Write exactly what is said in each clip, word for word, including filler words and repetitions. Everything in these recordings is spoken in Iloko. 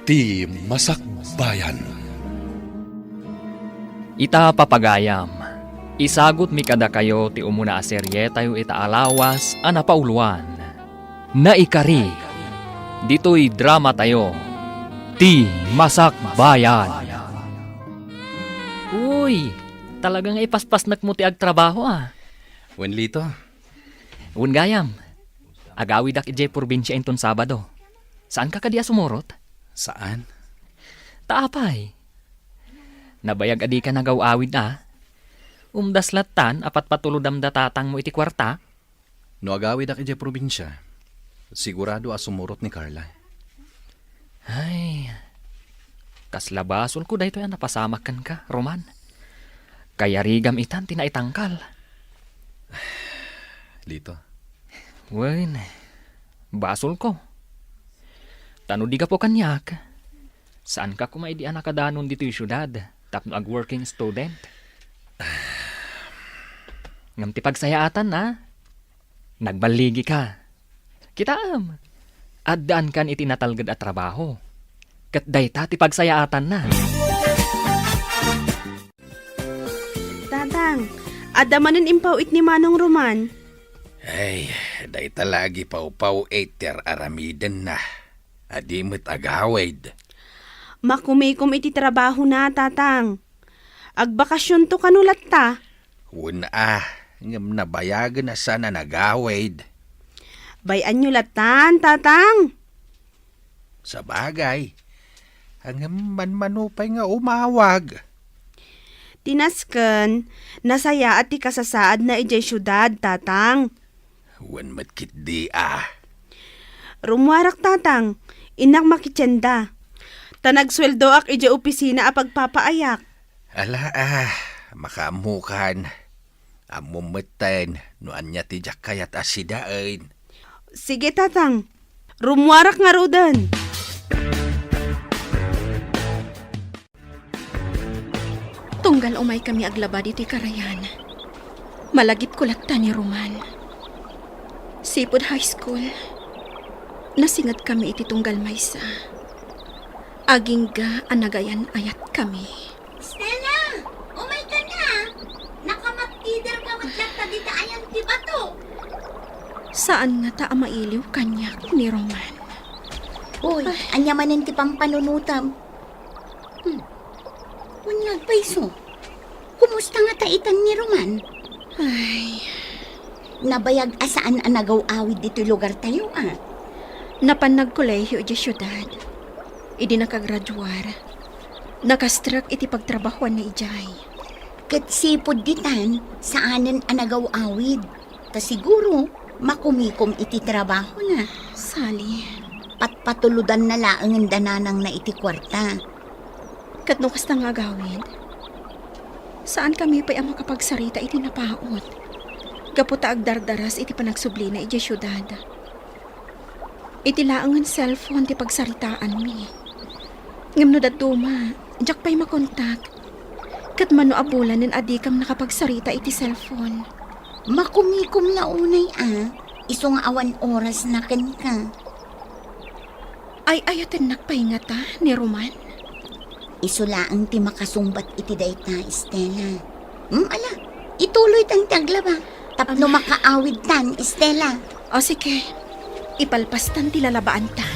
Ti Masakbayan. Ita, papagayam, isagutmi kadakayo ti umuna a serietayo ita a lawas a napauloan. Naikari, ditoy dramatayo, Ti Masakbayan. Uy, talaga nga ipaspasnekmo ti agtrabaho, a. Wen, Lito. Wen, gayam, agawidak idiay probinsia inton Sabado. Saanka kadi a sumurot? Saan. Ta apay? Nabayag a dika nagaw-awid, a? Umdas lattan a patpatulodam da tatangmo iti kuarta? No agawidak idiay probinsia, sigurado a sumurot ni Carla. Ay, kasla basolko daytoy a napasamak kenka, Roman. Kayarigam itan ti naitangkal. Lito. Wen, basolko. Ta no di gapu kaniak, saanka koma idi a nakadanon ditoy siudad tapno ag-working student. Ngem ti pagsayaatanna, nagballigika. Kitaem, addaankan iti natalged a trabaho. Ket dayta ti pagsayaatanna. Tatang, adda manen impaw-it ni Manong Roman. Ay, dayta la agipawpaw-it ti ar-aramidenna. A di met agawid. Makumikom iti trabahona, Tatang. Agbakasionto kano latta? Wen a, ngem nabayagen a saan a nagawid. Bay-anyo lattan, Tatang. Sabagay, ngem manmano pay nga umawag. Ti nasken, nasayaat ti kasasaadna idiay siudad, Tatang. Wen met ketdi a. Rummuarak, Tatang. Innak makitienda. Ta nagsueldoak idiay opisina a pagpapaayak. Ala a, makaammokan. Ammom metten no ania ti diak kayat a sidaen. Sige, Tatang. Rummuarak ngaruden. Tunggal umaykami aglaba ditoy karayan, malagipko latta ni Roman. Sipud high school, nasingedkami iti tunggal maysa. Agingga a nagayan-ayatkami. Stella, umayka na. Nakamattiderka met latta dita ayan ti bato. Saan ngata a mailiw kaniak ni Roman. Uy, ania manen ti pampanunotem? Hmm. Wen nga agpayso. Kumusta ngata itan ni Roman? Ay. Nabayag a saan a nagaw-awid ditoy lugartayo, a. Napan nagkolehiyo idiay siudad. Idi nakagraduar, nakastrek iti pagtrabahuanna idiay. Ket sipud ditan, saanen a nagaw-awid. Ta siguro, makumikom iti trabahona. Sali. Patpatulodanna laengen da nanangna iti kuarta. Ket no kasta nga agawid, saankami pay a makapagsarita iti napaut, gapu ta agdardaras iti panagsublina idiay siudad. Iti laengen cellphone ti pagsaritaanmi. Ngem no dadduma, diak pay makontak. Ket mano a bulanen a dikam nakapagsarita iti cellphone. Makumikom la unay a, isu nga awan orasna kenka. Ay-ayatennak pay ngata ni Roman? Isu laeng ti makasungbat iti dayta, Stella. Hmm, ala, ituloytan ti aglaba. Tapno makaawidtan, Stella. O, sige. Ipalpastan ti lalabaanta.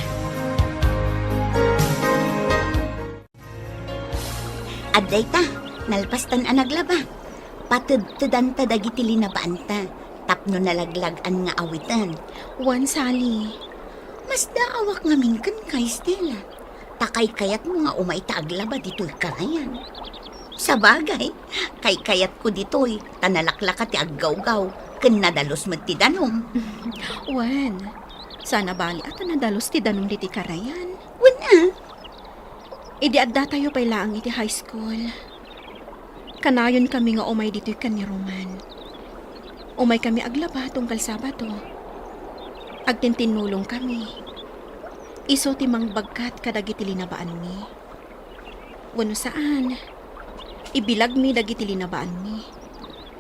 Adda ita, nalpastan a naglaba. Patedtedanta dagiti linabaanta tapno nalaglag-an nga awiten. Wen, Sally. Masdaawak ngamin kenka, Stella. Ta kaykayatmo nga umay ta aglaba ditoy karayan. Sabagay, kaykayatko ditoy, ta nalaklaka ti aggawgaw, ken nadalus met ti danum. Wen, saan a bali a ta nadalus ti danum ditoy karayan. Wen a. Idi addatayo pay laeng iti high school, kanayonkami nga umay ditoy ken ni Roman. Umaykami aglaba tunggal Sabado. Agtintinnulongkami. Isu ti mangbagkat kadagiti linabaanmi. Wenno saan, ibilagmi dagiti linabaanmi.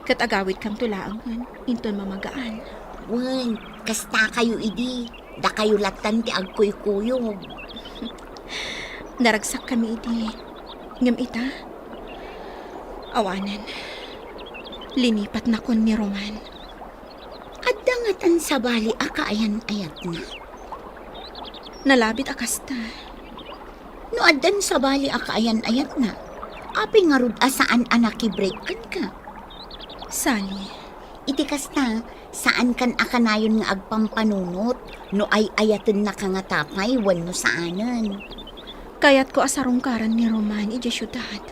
Ket agawidkamto laengen inton mamagaan. Wen, kastakayo idi, dakayo lattan ti agkuykuyog. Naragsakkami idi. Ngem ita, awanen. Linipatnakon ni Roman. Adda ngatan sabali a kaayan-ayatna? Nalabit a kasta. No addan sabali a kaayan-ayatna, apay ngarud a saan a nakibreak kenka? Sally. Iti kasta, saankan a kanayon nga agpampanunot no ay-ayatennaka ngata pay wenno saanen. Kayatko a sarungkaran ni Roman idiay siudad.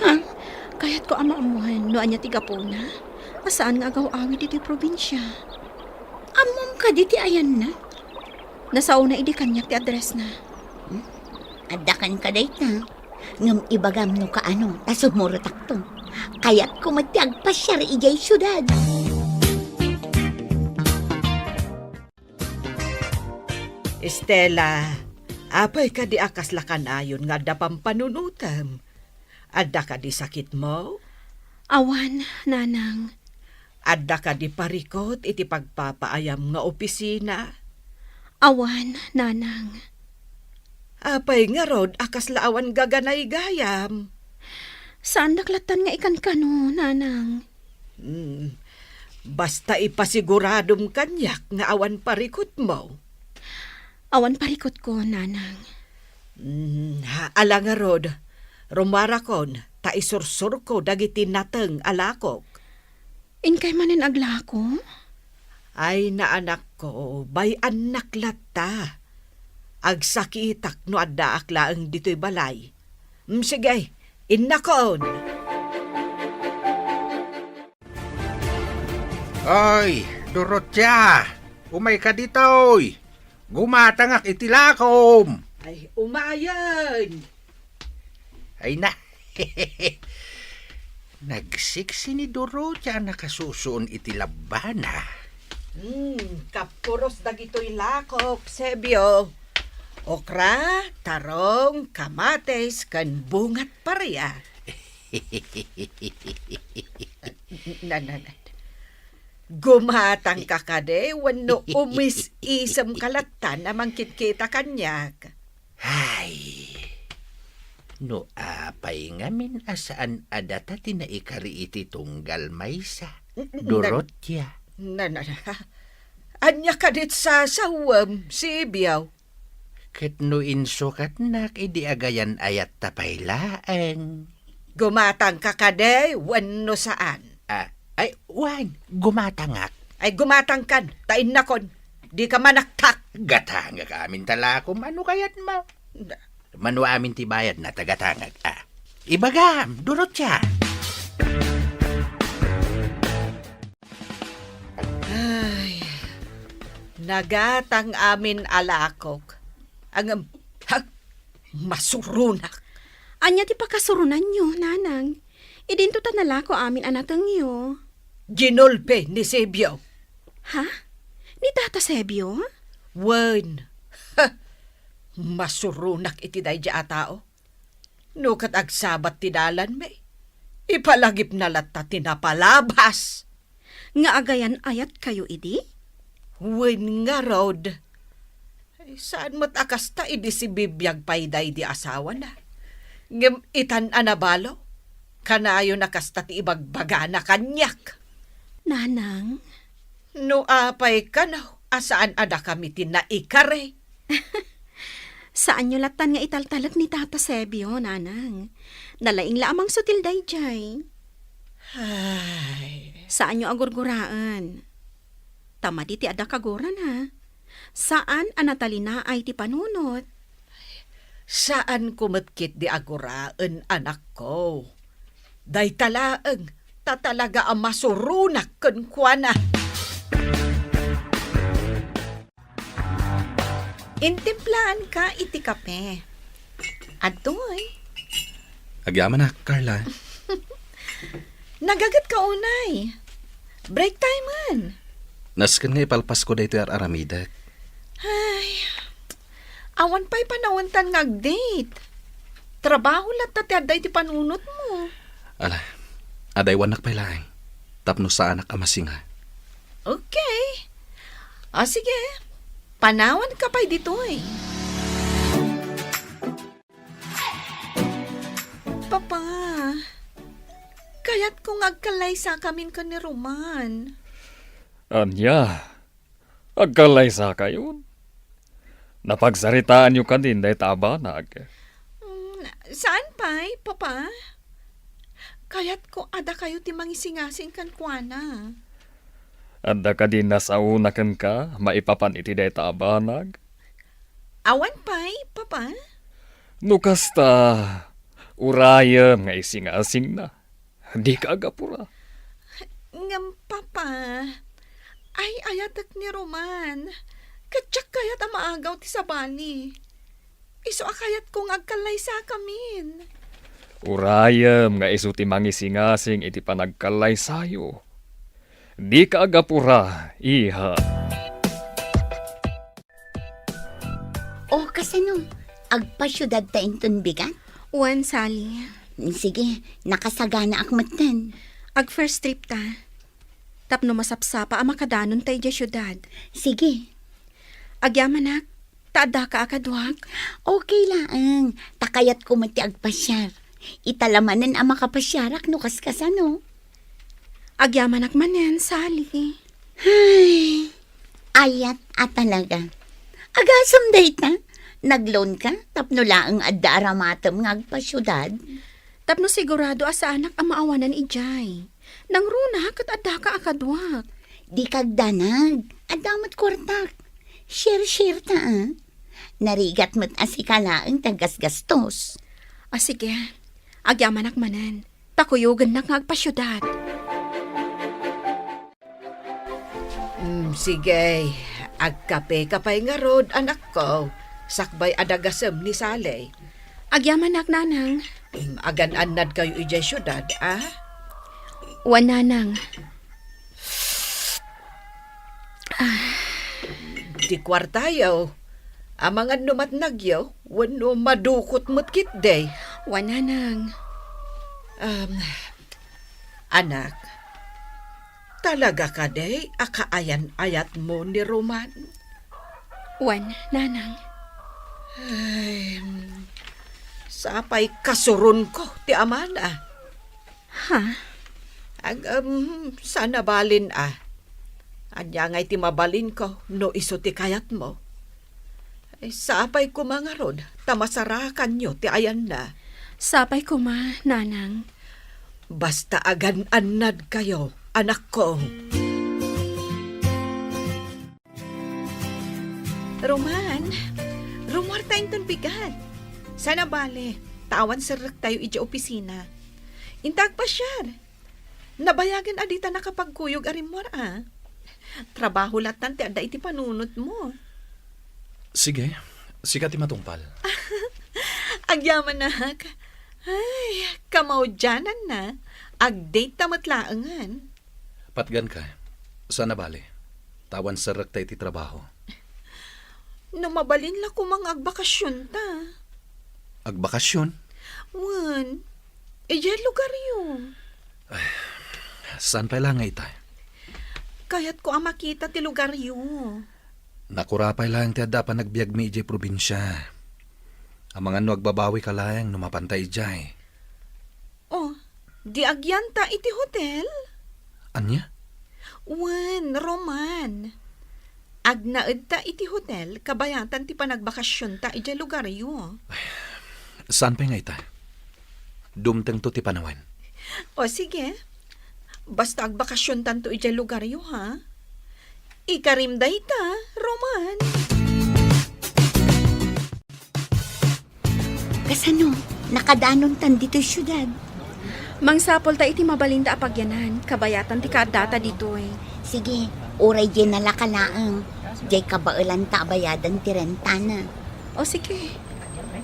Ha? Kayatko a maammoan no ania ti gapuna a saan nga agaw-awid iti probinsia. Ammom kadi ti ayanna? Nasaona idi kaniak ti addressna. Hmm? Adda kenka dayta. Ngem ibagam no kaano, ta sumurotakto. Kayatko met ti agpasiar idiay siudad. Estela, apay kadi a kasla kanayon nga adda pampanunotem? Adda kadi sakitmo? Awan, Nanang. Adda kadi parikut iti pagpapaayam nga opisina? Awan, Nanang. Apay ngarud a kasla awan gaganaygayam? Saandak lattan nga ikankano, Nanang. Hmm. Basta ipasiguradom kaniak nga awan parikutmo. Awan parikutko, Nanang. Hmm, ala ngarud, rumuarakon, ta isursurko dagiti nateng a lakok. Inkay manen aglako? Ay, naanakko, bay-annak latta. Agsakitak no addaak laeng ditoy balay. Mm, sige, innakon. Ay, Dorotia, umayka ditoy. Gumatangak iti lakom. Ay, umayen. Ay na. Nagsiksi ni Dorotia a nakasusuon iti labbana. Hmm, kapuros dagitoy lakok, Sebio. Okra, tarong, kamatis, ken bungat paria. Na, na, na. Gumatangka kadi wenno umis-isemka latta a mangkitkita kaniak? Ay, no apay ngamin a saan a data ti naikari iti tunggal maysa, N-, n-, Dorotia? Na, na, na, ania kadit sasawem, Sibiaw? Ket no insukatnak idi agayan-ayatta pay laeng. Gumatangka kadi wenno saan? Ah, ay, wen, gumatangak. Ay, gumatangkan, ta innakon, dika manaktak. Gatangak amin ta lakom, ano kayatmo? Da- Mano amin ti bayadna, ta gatangak, ah. Ibagam, Dorotia. Ay, nagatang amin a lakok. Ngem, ha, masuronak. Ania ti pakasurunanyo, Nanang? Idinto ta nalako amin a natengyo. Ginulpi ni Sebio. Ha? Ni Tata Sebio? Wen. Ha! Masuronak iti daydi a tao. No ket agsabat ti dalanmi, ipalagipna latta ti napalabas. Nga agayan-ayatkayo idi? Wen ngarud. Ay, saan met a kasta idi sibibiag pay daydi asawana. Ngem itan a nabalo, kanayon a kasta ti ibagbagana kaniak. Nanang? No apay kano a saan a dakami ti naikari. Saanyo lattan nga italtalek ni Tata Sebio, Nanang. Nalaing la a mangsutil daydiay. Ay. Saanyo a gurguraen. Ta madi ti adda kaguran, ha? Saan a natalinaay ti panunot. Saanko met ketdi a guraen, anakko. Dayta laeng, ta talaga a masuronak kenkuana. Intimplaanka iti kape. Adtoy. Agyamanak, Carla. Nagagetka unay. Break time man. Nasken nga ipalpasko daytoy ar-aramidek. Ay, awan pay panawentan nga ag-date. Trabaho latta ti adda iti panunotmo. Ala, adaywannak pay laeng. Tapno saanak a masinga. Okay. O, sige. Panawanka pay ditoy. Kayatko nga agkallaysakamin ken ni Roman. Ania? Agkallaysakayon? Napagsaritaanyo kadin dayta a banag? Mm, saan pay, Papa? Kayatko a dakayo ti mangisingasing kenkuana. Adda kadi nasaona kenka maipapan iti dayta a banag? Awan pay, Papa. No kasta, urayem nga isingasingna. Dika agapura. Ngem, Papa, ay-ayatek ni Roman. Ket diak kayat a maagaw ti sabali. Isu a kayatko nga agkallaysakamin. Urayem nga isu ti mangisingasing iti panagkallaysayo. Dika agapura, iha. O, kasano? Agpasiudad ta inton bigat? Wen, Sally. Sige, nakasaganaak metten. Ag-first trip ta. Tapno masapsapa a makadanon ta idiay siudad. Sige. Agyamanak, ta addaka a kaduak. Okay laeng, ta kayatko met ti agpasiar. Ita la manen a makapasiarak no kaskasano. Agyamanak manen, Sally. Ay, ayat a talaga. Agasem dayta, nag-loan ka tapno laeng adda aramatem nga agpasiudad? Tapno sigurado a saanak a maawanan idiay. Nangruna ket addaka a kaduak. Dika agdanag, adda met kuartak. Share-share ta, a. Narigat met a sika laeng ti aggasgastos. A, sige. Agyamanak manen. Ta kuyogennak nga agpasiudad. Mm, sige. Agkapeka pay ngarud, anakko. Sakbay a dagasem ni Sally. Agyamanak, Nanang. Mm, agan-annadkayo idiay siudad, a? Wen, Nanang. Ti kuartayo, amangan no matnagyo, wenno madukot met ketdi. Wen, Nanang. Um, anak, talaga kadi a kaayan-ayatmo ni Roman? Wen, Nanang. Ay, sapay kasuronko ti amana. Ha? Ag-, um, saan a balin a. Ania ngay ti mabalinko no isu ti kayatmo? Ay, sapay koma ngarud, ta masarakanyo ti ayanna. Sapay koma, Nanang. Basta agan-annadkayo, anakko. Roman, rummuarta inton bigat. Saan a bale, ta awan serrektayo idiay opisina. Inta agpasiar. Nabayagen a dita nakapagkuyog a rimmuar, a. Trabaho lattan ti adda iti panunotmo. Sige, sika ti matungpal. Agyamanak. Ay, kamaudiananna. Ag-date ta met laengen. Patganka, saan a bale. Ta awan serrekta iti trabaho. No mabalin la koma nga agbakasionta. Agbakasion? Wen, idiay lugaryo. Ay, saan pay la nga ita? Kayatko a makita ti lugaryo. Nakura pay laeng ti adda a panagbiagmi idiay probinsia. Amangan no agbabawika laeng no mapanta idiay. Oh, di agyanta iti hotel? Ania? Wen, Roman. Agnaedta iti hotel kabayatan ti panagbakasionta idiay lugaryo. Saan pay nga ita? Dumtengto ti panawen. O sige. Basta agbakasiontanto idiay lugaryo, ha? Ikarim dayta, Roman. Kasano? Nakadanontan ditoy siudad. Mangsapulta iti mabalinda a pagyanan, kabayatan ti kaaddata ditoy. Sige, uray diay nalaka laeng. Diay kabaelanta a bayadan ti rentana. O sige.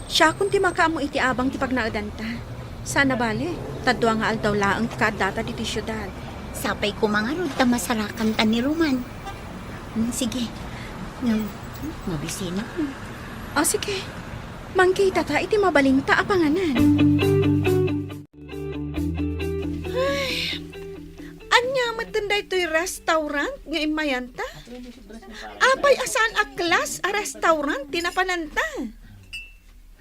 Siakon ti makaammo iti abang ti pagnaedanta. Saan a bale, ta dua nga aldaw laeng ti kaaddata ditoy siudad. Sapay koma ngarud ta masarakanta ni Roman. Hmm, sige. Ngem, hmm, mabisina ko. O, sige. Mangkitata iti mabalinta a panganan. Ay, ania metten daytoy restaurant nga immayanta? Apay a saan a class a restaurant ti napananta?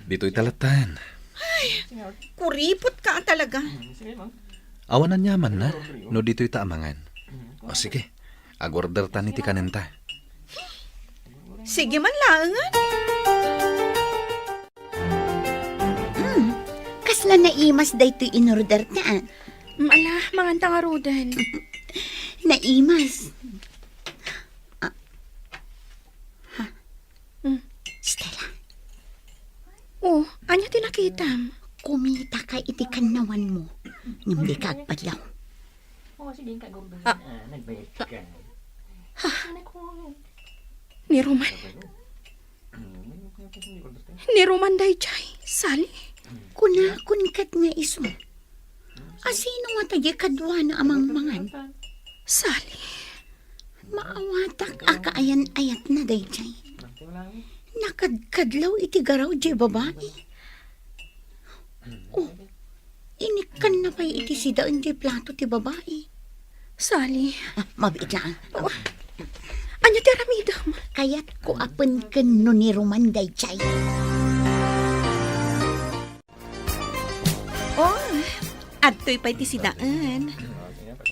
Ditoy ta lattan. Ay, kuripot ka talaga. Awan aniamanna no ditoy ta amangan. O sige, agordertan iti kanenta. Sige man laengen. Mm, kasla naimas daytoy inorderta, ah. Mm, ala, manganta ngaruden. Naimas. Ah. Ha? Mm. Stella. Oh, ania ti nakitam? Kumitaka iti kannawanmo. Ngem dika agpadlaw. Ah. Ni Roman. Ni Roman daydiay, Sally. Kunakon ket nga isu. Asino ngata diay kaduana a mangmangan? Sally. Maawatak a kaayan-ayatna daydiay. Nakadkadlaw iti garaw diay babai. Oh, inikkanna pay iti sidaen diay plato ti babai. Sally. Ah, mabiit lang. Oh. Ania ti aramidem? Kayatko a penken no ni Roman daydiay. Oh, adtoy pay ti sidaen.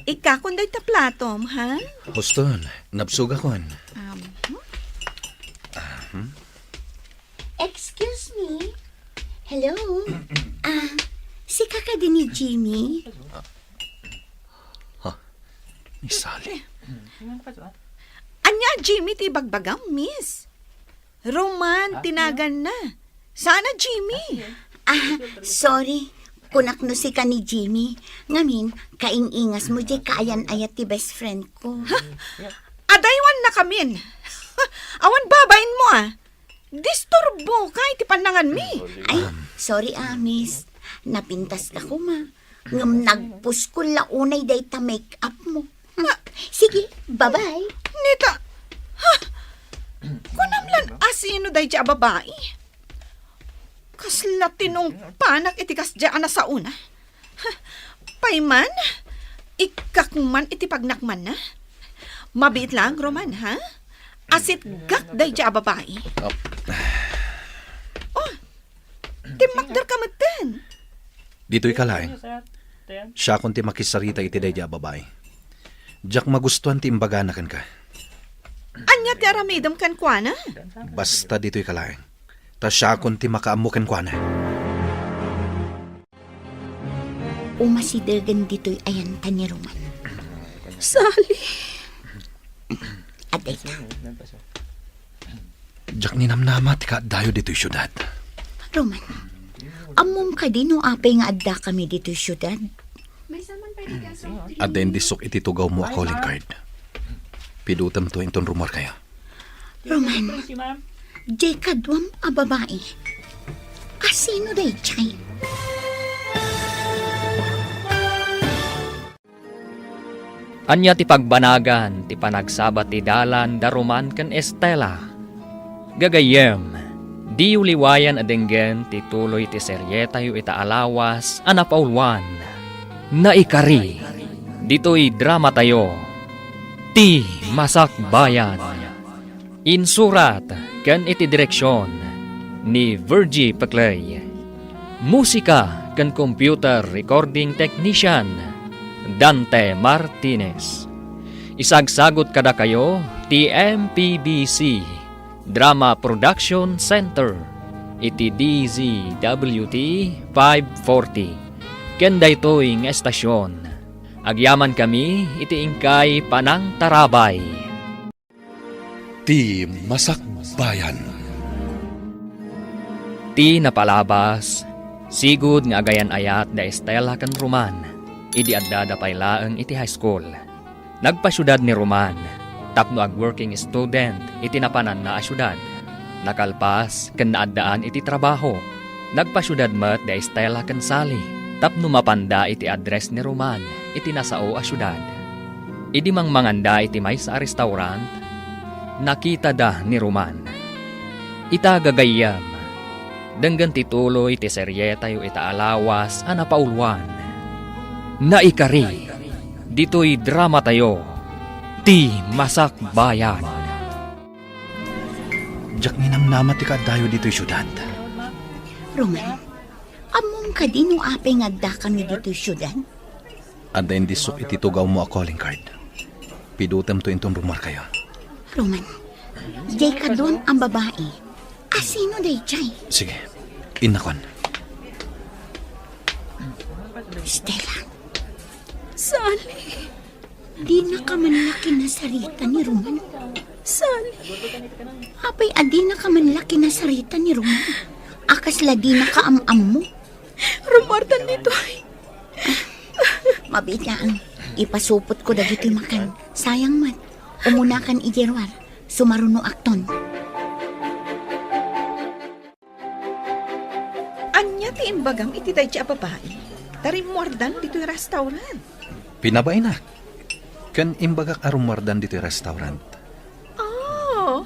Ikkakon dayta platom, ha? Huston, nabsugakon. Um, hmm? Ah, hmm? Excuse me? Hello? Ah, sika kadi ni Jimmy? Ha? Ni Sally? Ania, Jimmy, ti ibagbagam, miss? Roman ti naganna. Saan a Jimmy? Ah, sorry. Kunak no sika ni Jimmy. Ngamin, kaing-ingasmo diay kaayan-ayat ti best friend ko. Ha? Adaywannakamin. Awan babainmo, ah. Disturboka iti pannanganmi. Ay, sorry, ah, miss. Napintaska koma. Ngem nagpuskol la unay dayta make-upmo. Ah, sige, bye-bye. Nita, ha? Kunam lan asino daydiay a babai? Kasla tinungpanak iti kasdiay a nasaona. Ha? Pay man, ikkak man iti pagnakmanna. Mabiit lang, Roman, ha? Asitgak daydiay a babai. Oh. Oh, timmakderka metten. Ditoyka laeng. Siakon ti makisarita iti daydiay a babai. Diak magustuan ti imbagana kenka. Ania ti aramidem kenkuana? Basta ditoyka laeng. Ta siakon ti makaammo kenkuana. Umasidegen ditoy ayanta ni Roman. Sally. Adda ita. Diak ninamnama ti kaaddayo ditoy siudad. Roman, ammom kadi no apay nga addakami ditoy siudad? Adda indisok iti tugawmo a calling card. Pidutemto inton rumuarkayo. Roman, diay kaduam a babai. Asino daydiay? Ania ti pagbanagan ti panagsabat ti dalan da Roman ken Estela? Gagayyem, diyo liwayan a denggen ti tuloy ti serietayo ita a lawas a napauluan, Naikari, ditoy dramatayo, Ti Masakbayan. Insurat ken iti direksion ni Virgie Peclay. Musika ken computer recording technician, Dante Martinez. Isagsagut kadakayo ti M P B C Drama Production Center iti D Z W T five forty. Ken daytoy nga estasion, agyamankami iti inkay panangtarabay. Ti Masakbayan. Ti napalabas, sigud nga agayan-ayat da Estela ken Roman idi addada pay laeng iti high school. Nagpasiudad ni Roman tapno ag-working student iti napananna a siudad. Nakalpas ken naaddaan iti trabaho. Nagpasiudad met da Estela ken Sally tapno mapanda iti address ni Roman iti nasao a siudad. Idi mangmanganda iti maysa a restaurant, nakitada ni Roman. Ita gagayyem, denggen ti tuloy ti serietayo ita a lawas a napauluan, Naikari, ditoy dramatayo, Ti Masakbayan. Diak ninamnama ti kaaddayo ditoy siudad. Roman, ammom kadi no apay nga addakami ditoy siudad? Adda indisso iti tugawmo a calling card. Pidutemto inton rummuarkayo. Roman, diay kaduam a babai. Asino daydiay? Sige, innakon. Stella. Sally. Dinaka man la kinasarita ni Roman. Sally. Apay a dinaka man la kinasarita ni Roman? A kasla dinaka am-ammo? Rummuartan ditoy. Mabiit laeng. Ipasupotko dagitoy makan. Sayang met. Umunakan idiay ruar. Sumarunoakton. Ania ti imbagam iti daydi a babai? Ta rimmuardan ditoy restaurant. Pinabainak. Ken imbagak a rummuardan ditoy restaurant. Oh.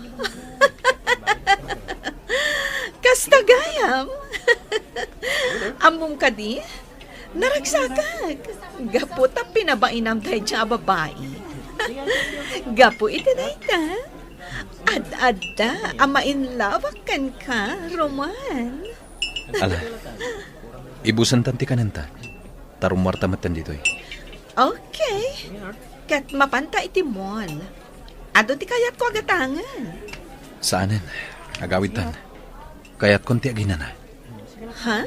Kasta gayam. Ammom kadi? Naragsakak. Gapu ta pinabainam daydi a babai. Gapu iti dayta, ad-adda a ma-in love-ak kenka, Roman. Ala, ibusentan ti kanenta. Ta rummuarta metten ditoy. Okay. Ket mapanta iti mall. Adu ti kayatko a gatangen. Saanen. Agawidtan. Kayatkon ti aginana. Ha?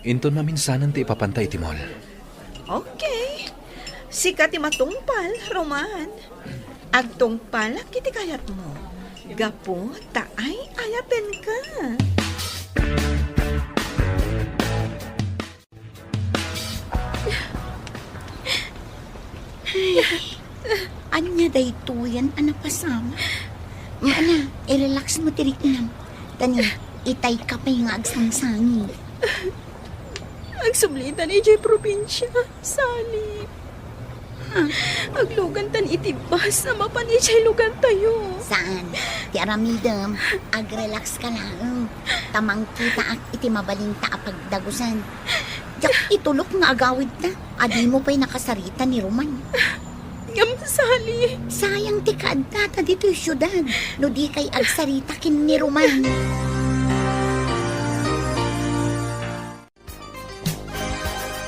Inton maminsanen ti ipapanta iti mall. Okay. Sika ti matungpal, Roman. Agtungpalak iti kayatmo. Gapu ta ay-ayatenka. Ay, ania daytoyen a napasamak? Maana, i-relax mo ti riknam. Tani, itay ka pay nga agsangsangi. Agsublitan idiay probinsia, Sally. Ha? Aglugantan iti bus a mapan idiay lugartayo. Saan? Ti aramidem, agrelax ka laeng. Ta mangkitaak iti mabalinta a pagdagusan. Diak itulok nga agawidta. A dimo pay nakasarita ni Roman. Ngem, Sally. Sayang ti kaaddata ditoy siudad no di kay agsarita ken ni Roman.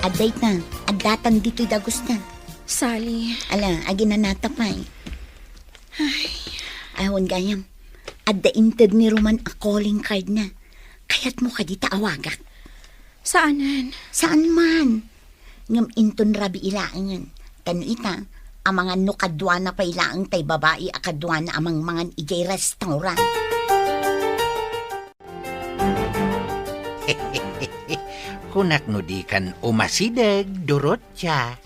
Adda ita, addatan ditoy dagusta. Sally. Ala, aginanata pay. Ay. Awan gayam. Adda inted ni Roman a calling card na. Kayatmo kadi ta awagak? Saanen. Saan man. Ngem inton rabii laengen. Ken ita, amangan no kaduana pay laeng tay babai a kaduana a mangmangan idiay restaurant. Kunak no dikan umasideg, Dorotia.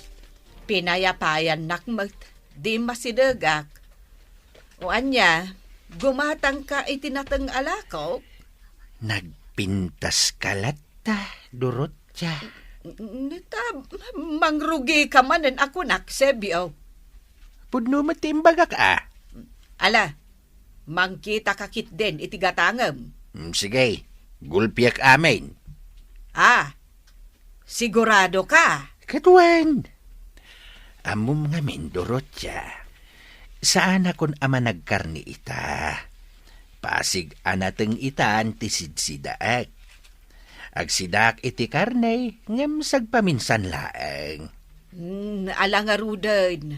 Pinayapayannak met, di masidegak. O ania, gumatangka iti nateng a lakok? Nagpintaska latta, Dorotia. N-, n-, ta, mangrugika manen a kunak, Sebio. Pudno met ti imbagak a. Ala, mangkitaka ketdin iti gatangem. Mm, sige, gulpiak amin. Ah, sigurado ka? Ket wen. Ammom ngamin, Dorotia. Saanakon a managkarne ita. Pasig a nateng itan ti sidsidaek. Agsidaak iti karne, ngem sagpaminsan laeng. Hmm, ala ngaruden.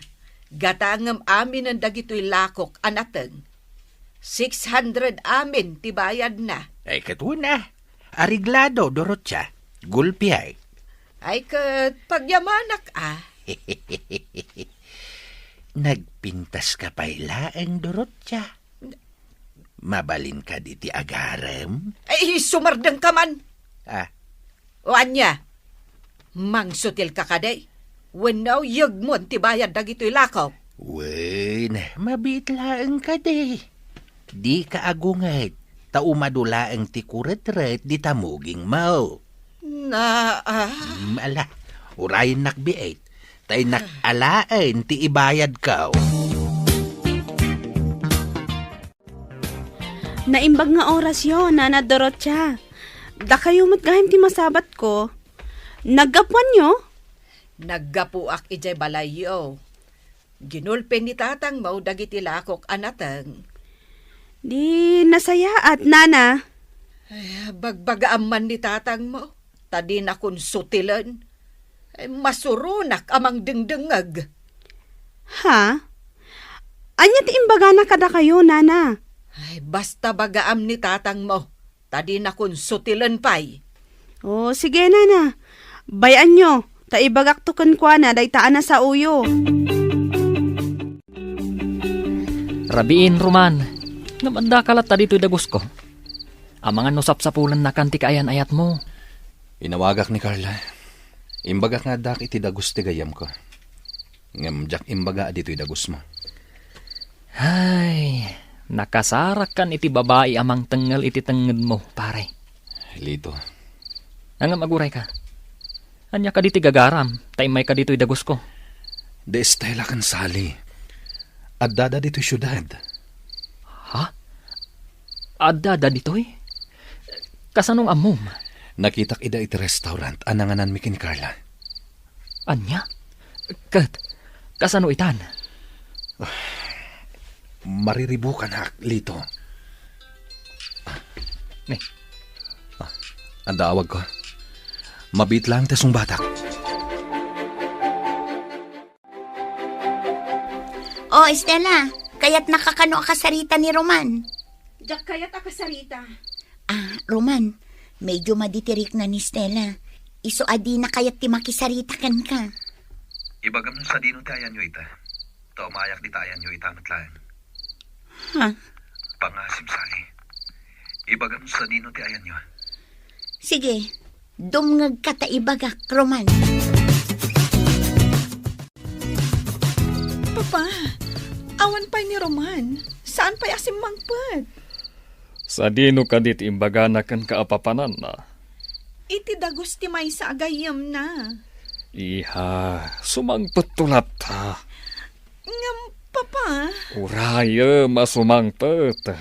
Gatangem aminen dagitoy lakok a nateng. Six hundred amin ti bayadna. Ay, ket wen a. Areglado, Dorotia. Gulpiay. Ay, ket pagyamanak a. Nagpintaska pay laeng, Dorotia. Mabalin kadi ti agarem? Ay, sumardengka man. Ah. O ania? Mangsutilka kadi? Wenno yegmon ti bayad dagitoy lakok? Wen, mabiit laeng kadi. Dika agunget, ta umadu laeng ti kuretret dita mugingmo. Na, ah. Mm, ala, urayennak biit, ta innak alaen ti ibayadko. Naimbag nga orasyo, Nana Dorotia. Dakayo met gayam ti masabatko. Naggapuanyo? Naggapuak idiay balayyo. Ginulpi ni tatangmo dagiti lakok a nateng. Di nasayaat, Nana. Ay, bagbagaam man ni tatangmo, ta dinakon sutilen. Ay, masuronak a mangdengdengngeg. Ha? Ania ti imbagana kadakayo, nana? Ay, basta bagaam ni tatangmo, ta dinakon sutilen pay. O, sige, nana. Bay-anyo, ta ibagakto kenkuana dayta a nasaoyo. Rabiin, Roman. Ngem addaka latta ditoy dagusko. Amangan no sapsapulennakan ti kaayan-ayatmo. Inawagak ni Carla. Imbagak nga addak iti dagus ti gayyemko. Ngem diak imbaga a ditoy dagusmo. Ay, nakasarakkan iti babai a mangtengngel iti tengngedmo, pare. Lito. Ngem agurayka. Ania kadi ti gagaram, ta immayka ditoy dagusko? Di Estela ken Sally. Addada ditoy siudad. Ha? Addada ditoy? Kasano nga ammom? Nakitak ida iti restaurant a nangananmi ken Carla. Ania? Ket, kasano itan? Mariribukanak, Lito. Ne. Ah, adda awagko. Mabiit lang ta sungbatak. O, Estela, kayatnaka kano a kasarita ni Roman? Diak kayat a kasarita. Ah, Roman, medyo madi ti rikna ni Estela. Isu a dina kayat ti makisarita kenka. Ibagam no sadino ti ayanyo ita. Ta umayak dita ayanyo ita met laeng. Ha? Pangasim, Sally. Ibagam no sadino ti ayanyo. Sige, dumngegka ta ibagak, Roman. Papa, awan pay ni Roman. Saan pay a simmangpet? Sadino kadi ti imbagana kenka a papananna? Iti dagus ti maysa a gayyemna. Iha, sumangpetto latta. Ngem, Papa? Urayem a sumangpet.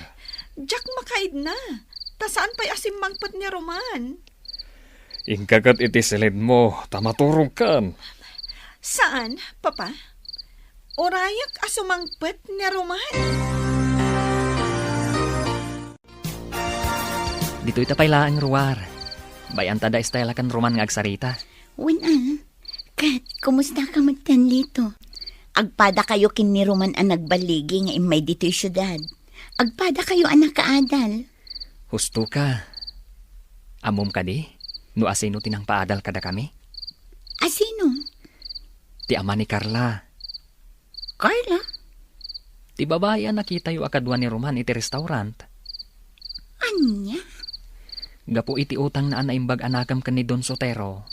Diak makaidna. Ta saan pay a simmangpet ni Roman? Inka ket iti siledmo, ta maturogkan. Saan, Papa? Urayek a sumangpet ni Roman. Ditoy ta pay laeng ruar. Bay-anta da Estela ken Roman nga agsarita. Wen a, ket, kumustaka metten, Lito? Agpadakayo ken ni Roman a nagballigi nga immay ditoy siudad. Agpadakayo a nakaadal. Husto ka. Ammom kadi no asino ti nangpaadal kadakami? Asino? Ti ama ni Carla. Carla? Ti babai a nakitayo a kadua ni Roman iti restaurant. Ania? Gapu iti utangna a naimbag a nakem ken ni Don Sotero,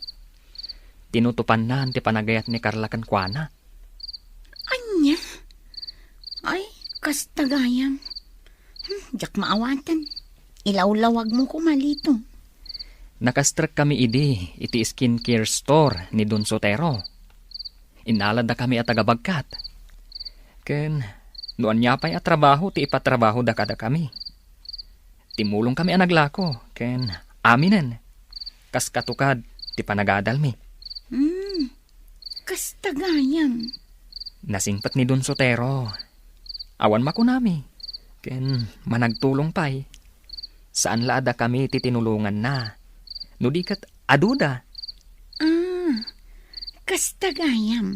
tinutopanna ti panagayat ni Carla kenkuana. Ania? Ay, kasta gayam. Hmm, diak maawaten. Ilawlawagmo koma, Lito. Nakastrekkami idi iti skincare store ni Don Sotero. Innaladakami a taga-bagkat. Ken no ania pay a trabaho ti ipatrabahoda kadakami. Timmulongkami a naglako ken aminen. Kas katukad ti panagadalmi. Hmm, kasta gayam. Nasingpet ni Don Sotero. Awan makunami. Ken managtulong pay. Saan la a dakami ti tinulonganna. No di ket aduda. Ah, kasta gayam.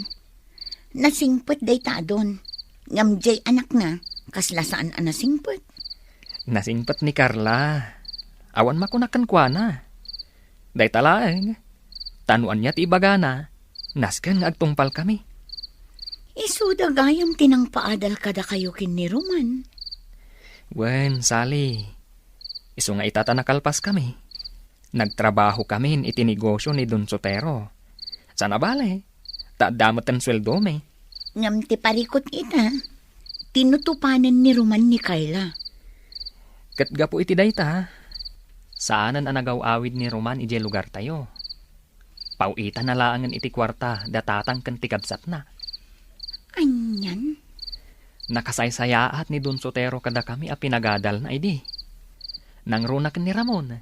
Nasingpet dayta a Don. Ngem diay anakna, kasla saan a nasingpet. Nasingpet ni Carla. Awan makuna kenkuana. Dayta laeng. Ta no ania ti ibagana, nasken nga agtungpalkami. Isuda gayam ti nangpaadal kadakayo ken ni Roman. Wen, Sally. Isu nga ita ta nakalpaskami. Nagtrabahokamin iti negosio ni Don Sotero. Sana bale, ta adda metten sueldomi. Ngem ti parikut ita, tinutopanen ni Roman ni Carla. Ket gapu iti dayta, saanen a nagaw-awid ni Roman idiay lugartayo. Paw-itana laengen iti kuarta da tatang ken ti kabsatna. Anian? Nakasaysayaat ni Don Sotero kadakami a pinagadalna idi. Nangruna ken ni Ramon.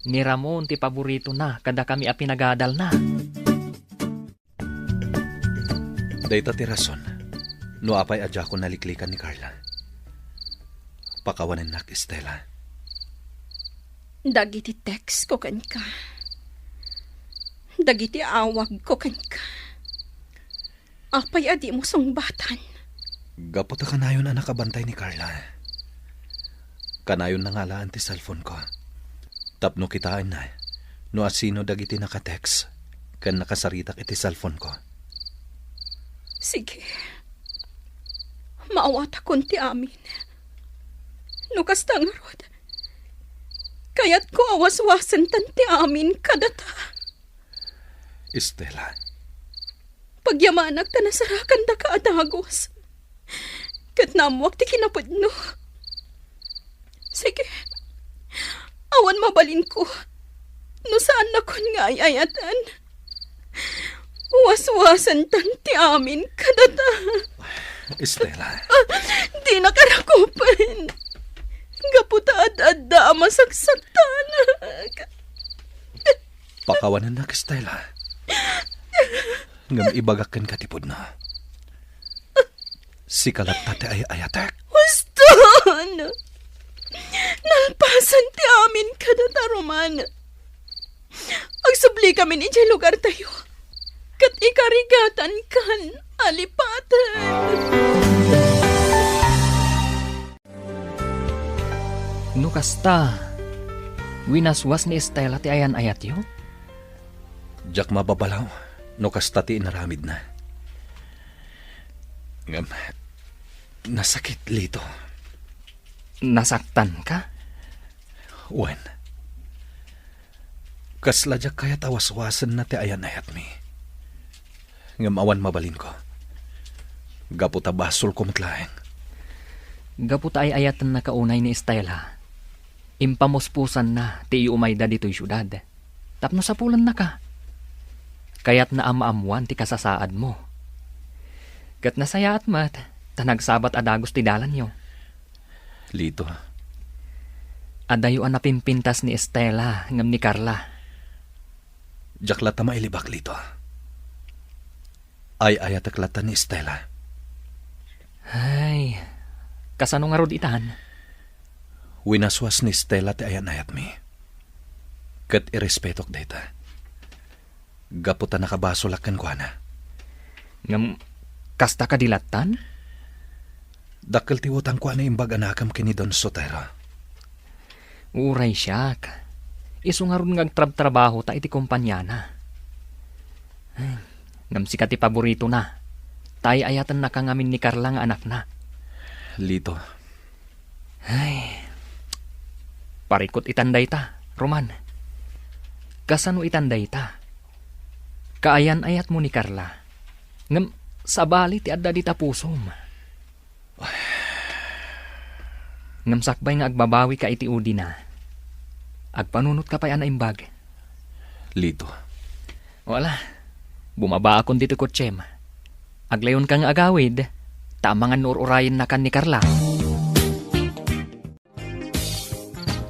Ni Ramon ti paboritona kadakami a pinagadalna. Dayta ti rason no apay a diakon naliklikan ni Carla. Pakawanennak, Estela. Dagiti text ko kenka. dagiti awagko kenka. Apay a dimo sungbatan? Gapu ta kanayon a nakabantay ni Carla, kanayon na nga alaen ti cellphone ko. Tapno kitaenna no asino dagiti naka-text ken nakasaritak iti cellphone ko. Sige. Maawatakon ti amin. No kasta ngarud, kayatko a waswasentan ti amin kadata. Estela. Pagyamanak ta nasarakandaka a dagus. Ket naammoak ti kinapudno. Sige, awan mabalinko no saannakon nga ay-ayaten. Waswasentan ti amin kadata. Estela. Dinaka rakupen. Gapu ta ad-adda a masaksaktanak. Pakawanennak, Estela. Ngem ibagak kenka ti pudno. Sika latta ti ay-ayatek. Huston! Nalpasan ti amin kadata, Roman. Agsubli kamin idiay lugartayo. Ket ikarigatankan a lipaten. No kasta, winaswas ni Estela ti ayan-ayatyo? Diak mababalaw no kasta ti inaramidna. Ngem, nasakit, Lito. Nasaktanka? Wen, kasla diak kayat a waswasenna ti ayan-ayatmi. Ngem awan mabalinko. Gapu ta basolko met laeng. Gapu ta ay-ayatennaka unay ni Estela, impamuspusanna ti iumayda ditoy siudad tapno sapulennaka. Kayatna a maammoan ti kasasaadmo. Ket nasayaat met ta nagsabat a dagus ti dalanyo. Lito. Adayo a napimpintas ni Estela ngem ni Carla. Diak latta mailibak, Lito. Ay-ayatek latta ni Estela. Ay, kasano ngarud itan? Winaswas ni Estela ti ayan-ayatmi. Ket irespetok dayta. Gapu ta nakabasolak kenkuana. Ngem, kasta kadi lattan? Dakkel ti utangko a naimbag a nakem ken ni Don Sotero. Uray siak. Isu ngarud nga agtrabtrabaho ta iti kompaniana. Ay, ngem sika ti paboritona. Ta ay-ayatennaka ngamin ni Carla nga anakna. Lito. Ay, parikut itan dayta, Roman. Kasano itan dayta? Kaayan-ayatmo ni Carla. Ngem sabali ti adda dita pusom. Ngem sakbay nga agbabawika iti udina, agpanunotka pay a naimbag. Lito. O ala, bumabaakon ditoy kotsem. Aglawonka nga agawid, ta amangan no ur-urayennakan ni Carla.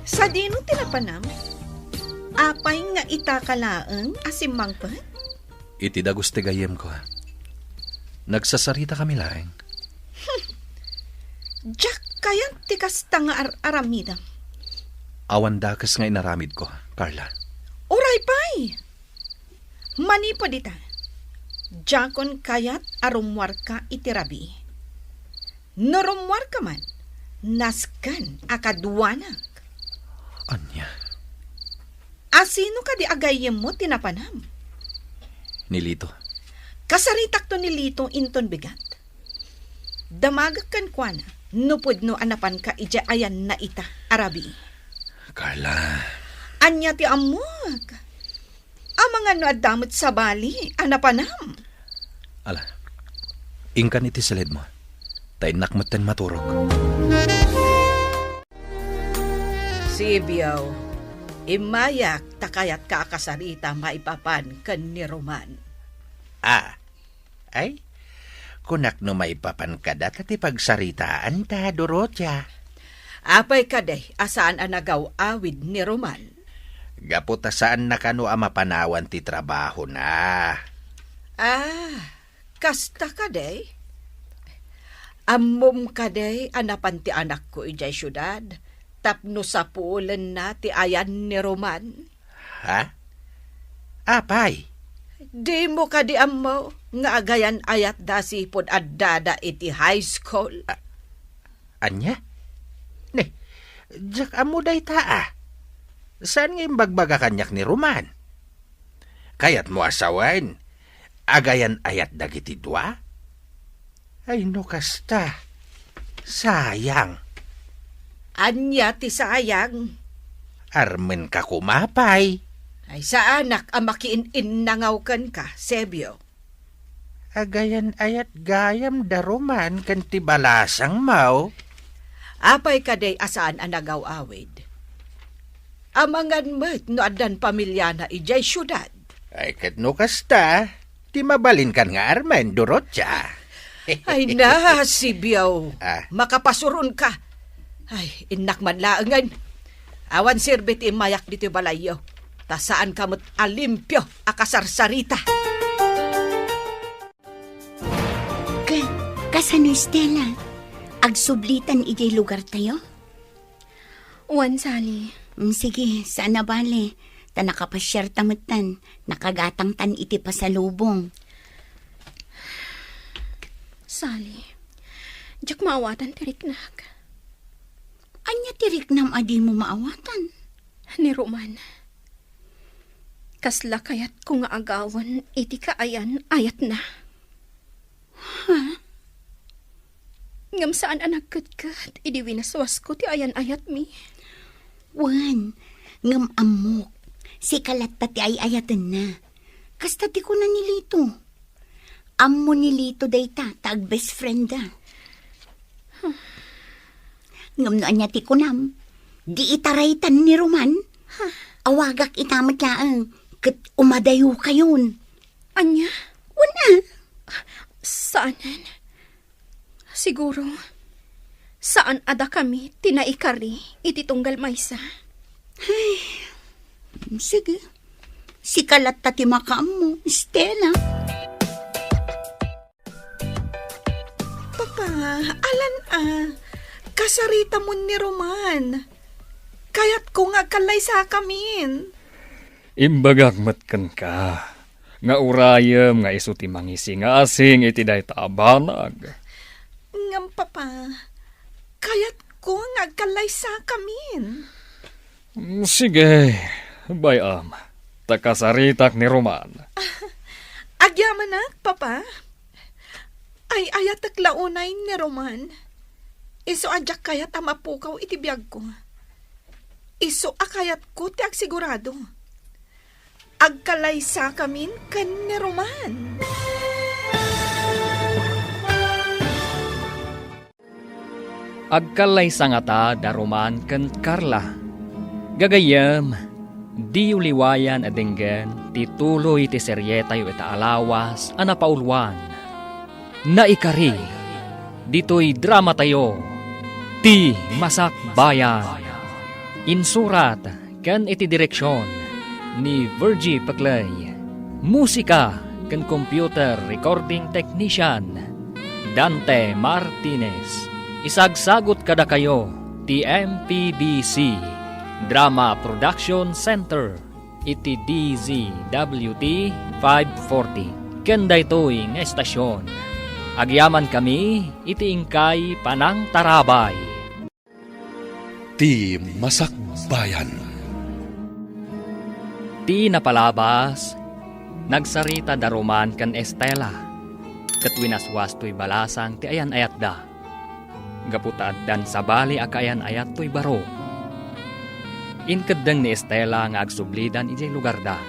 Sadino ti napanam? Apay nga itaka laeng a simmangpet? Iti dagus ti gayyemko. Nagsasaritakami laeng. Diak kayat ti kasta nga ar-aramidem. Awan dakes nga inaramidko, Carla. Uray pay! Manipud ita, diakon kayat a rummuarka iti rabii. No rummuarka man, nasken a kaduanak. Ania? Asino kadi a gayyemmo ti napanam? Ni Lito. Kasaritakto ni Lito inton bigat. Damagek kenkuana no pudno a napanka idiay ayanna ita a rabii. Carla. Ania ti ammok? Amangan no adda met sabali a napanam. Ala, inkan iti silidmo. Ta innak metten maturog. Sibio, immayak ta kayatka a kasarita maipapan ken ni Roman. Ah, ay, kunak no maipapan kada ta ti pagsaritaanta, Dorotia. Apay kadi a saan a nagaw-awid ni Roman? Gapu ta saanna kano a mapanawan ti trabahona. Ah, kasta kadi? Ammom kadi a napan ti anakko idiay siudad tapno sapulenna ti ayan ni Roman? Ha? Apay? Dimo kadi ammo nga agayan-ayatda sipud addada iti high school? A-, ania? Ne, diak ammo dayta a. Saan nga imbagbaga kaniak ni Roman? Kayatmo a sawen, agayan-ayat dagiti dua? Ay, no kasta, sayang. Ania ti sayang? Armenka koma pay. Ay, saanak a makiin-innangaw kenka, Sebio. Agayan-ayat gayam da Roman ken ti balasangmo. Apay kadi a saan a nagaw-awid? Amangan met no addan pamiliana idiay siudad. Ay, ket no kasta, ti mabalinkan nga armen, Dorotia. Ay na, Sebio. Ah. Makapasuron ka. Ay, innak man laengen. Awan serbi ti immayak ditoy balayyo. Ta saanka met a limpio a kasarsarita. Ka-, kasano, Stella? Agsublitan idiay lugartayo? Wen, Sally. Mm, sige, saan a bale. Ta nakapasiarta metten, nakagatangtan iti pasalubong. Sally, diak maawatan ti riknak. Ania ti riknam a dimo maawatan? Ni Roman. Kasla kayatko nga agawen iti kaayan-ayatna. Ha? Ngem saan a nagketket idi winaswasko ti ayan-ayatmi. Wen, ngem ammok, sika latta ti ay-ayatenna. Kasta ti kuna ni Lito. Ammo ni Lito dayta ta agbest friendda. Ngem no ania ti kunam, di itaraytan ni Roman. Awagak ita met laeng, ket umadayokayon. Ania? Wen a. Saanen. Siguro, saan a dakami ti naikari iti tunggal maysa. Ay, sige. Sika latta ti makaammo, Stella. Papa, alan a, kasaritamon ni Roman. Kayatko nga agkallaysakamin. Imbagak met kenka nga urayem nga isu ti mangisingasing iti dayta a banag. Ngem, Papa, kayatko nga agkallaysakamin. Mm, sige, bay-am, ta kasaritak ni Roman. Agyamanak, Papa. Ay-ayatek la unay ni Roman. Isu a diak kayat a mapukaw iti biagko. Isu a kayatko ti agsigurado. Agkallaysakamin ken ni Roman. Agkallaysa ngata da Roman ken Carla. Gagayyem, diyo liwayan a denggen ti tuloy ti serietayo ita a lawas a napauluan. Naikari, ditoy dramatayo, Ti Masakbayan. Insurat ken iti direksion ni Virgie Peclay. Musika ken computer recording technician, Dante Martinez. Isagsagut kadakayo ti M P B C Drama Production Center iti D Z W T five forty. Ken daytoy nga estasion, agyamankami iti inkay panangtarabay. Ti Masakbayan. Ti napalabas, nagsarita da Roman ken Estela, ket winaswas toy balasang ti ayan-ayatda. Gapu ta addan sabali a kaayan-ayat toy baro. Inkeddeng ni Estela nga agsublidan idiay lugarda,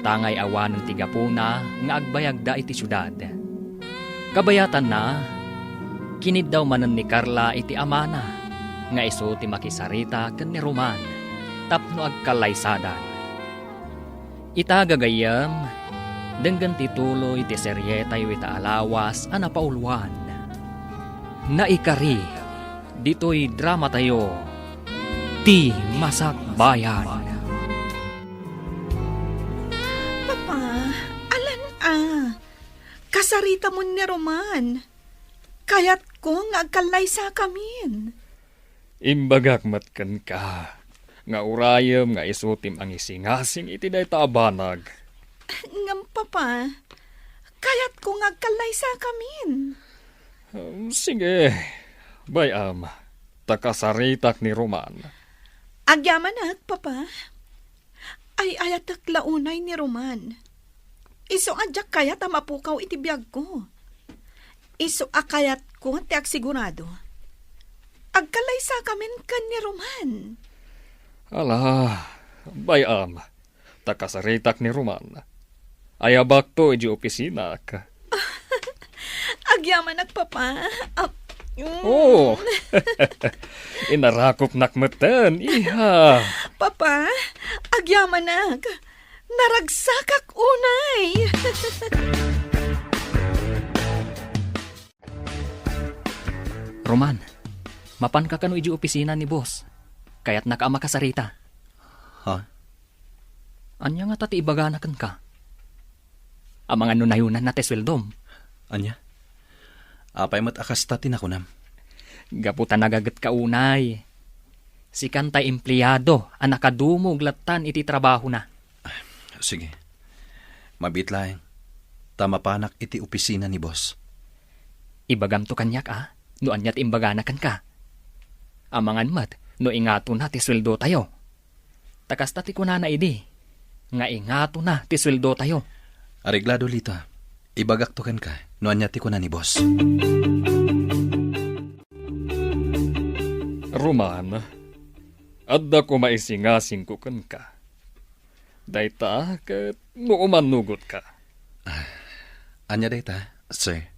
tangay awanen ti gapuna nga agbayagda iti siudad. Kabayatanna, kiniddaw manen ni Carla iti amana nga isu ti makisarita ken ni Roman tapno agkallaysadan. Ita gagayyem, denggen ti tuloy ti serietayo ita a lawas a napauluan. Naikari, ditoy dramatayo, Ti Masakbayan. Papa, alan a, kasaritamon ni Roman. Kayatko nga agkallaysakamin. Imbagak met kenka nga urayem nga isu ti mangisingasing iti dayta a banag. Ngem, Papa, kayatko nga agkallaysakamin. Um, sige. Bay-am, ta kasaritak ni Roman. Agyamanak, Papa. Ay-ayatek la unay ni Roman. Isu a diak kayat a mapukaw iti biagko. Isu a kayatko ti agsigurado. Agkallaysakamin ken ni Roman. Ala, bay-am, ta kasaritak ni Roman. Ayabakto iti opisinak. Agyamanak, Papa. Ah, mm. Oo. Inarakopnak metten, iha. Papa, agyamanak. Naragsakak unay. Roman, mapanka kano iti opisina ni boss? Kayatnaka a makasarita. Ha? Ania ngata ti ibagana kenka? Amangan no nayunanna ti sueldom. Ania? Apay met a kasta ti nakunam? Gapu ta nagagetka unay. Sikan tay empleado a nakadumog lattan iti trabahona. Sige. Mabiit laeng, ta mapanak iti opisina ni boss. Ibagamto kaniak a, no ania ti imbagana kenka. Amangan met no ingatona ti sueldotayo. Ta kasta ti kunana idi, nga ingatona ti sueldotayo. Areglado, Lita. Ibagakto kenka no ania ti kuna ni boss. Roman, adda koma isingasingko kenka. Dayta ket no umannugotka. Ah, ania dayta, sir?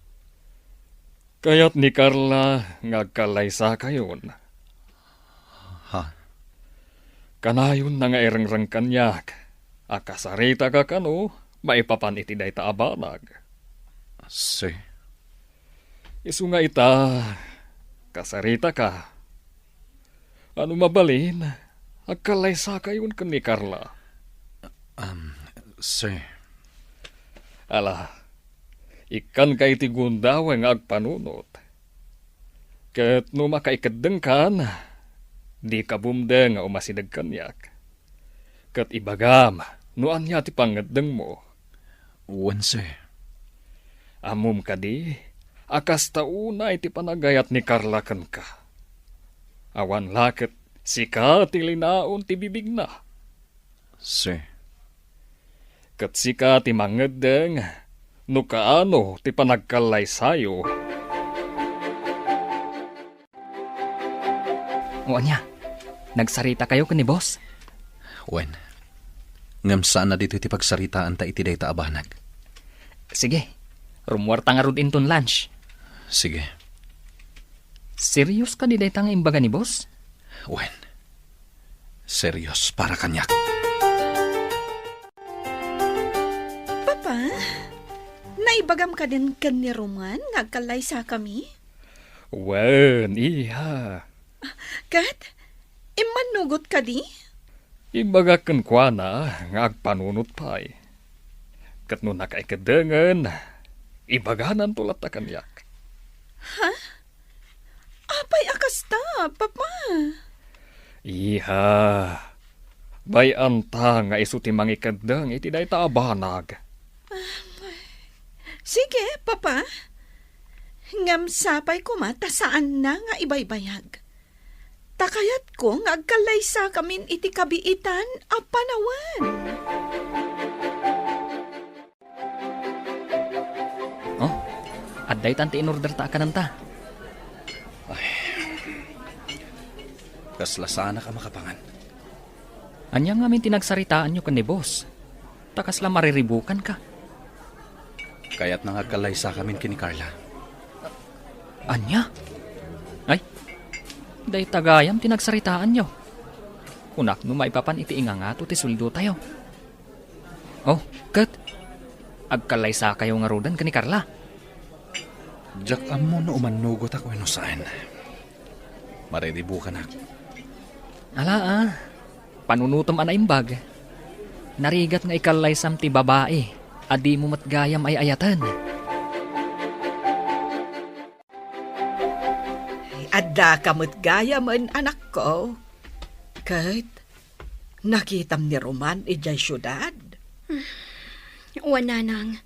Kayat ni Carla nga agkallaysakayon. Ha? Kanayonna nga irengreng kaniak a kasaritaka kano maipapan iti dayta a banag. Sir? Isu nga ita, kasaritaka. Ano mabalin, agkallaysakayon ken ni Carla. Um, sir. Ala, ikkanka iti gundaway nga agpanunot. Ket no makaikeddengkan, dika bumdeng nga umasideg kaniak. Ket ibagam no ania ti pangngeddengmo. Wen, sir. Ammom kadi a kasta unay ti panagayat ni Carla kenka. Awan la ket sika ti linaon ti bibigna. Sir. Ket sika ti mangngeddeng no kaano ti panagkallaysayo. O ania, nagsaritakayo ken ni boss? Wen. Ngem saan a ditoy ti pagsaritaanta iti dayta a banag. Sige, rummuarta ngarud inton lunch. Sige. Serious kadi dayta nga imbaga ni boss? Wen. Serious para kaniak. Papa, naibagam kadin ken ni Roman nga agkallaysakami? Wen, iha. Ket, immannugot kadi? Imbagak kenkuana nga agpanunot pay. Ket no nakaikedengen, ibagananto latta kaniak. Ha? Apay a kasta, Papa? Iha, bay-anta nga isu ti mangikeddeng iti dayta a banag. Sige, Papa. Ngem sapay koma ta saanna nga ibaybayag. Ta kayatko nga agkallaysakamin iti kabiitan a panawen. Oh, adda itan ti in-order ta a kananta. Ay. Kasla saanak a makapangan. Ania ngamin ti nagsaritaanyo ken ni boss? Ta kasla mariribukanka. Kayatna nga agkallaysakamin ken ni Carla. Ania? Ay, dayta gayam ti nagsaritaanyo. Kunak no maipapan iti ingangato ti sueldotayo. Oh, ket agkallaysakayo ngaruden ken ni Carla? Diak ammo no umannugotak wenno saan. Mariribukanak. Ala, ah. Panunotem a naimbag. Narigat nga ikallaysam ti babai a dimo met gayam ay-ayaten. Addaka met gayamen, anakko. Ket nakitam ni Roman idiay siudad? Wen, nanang,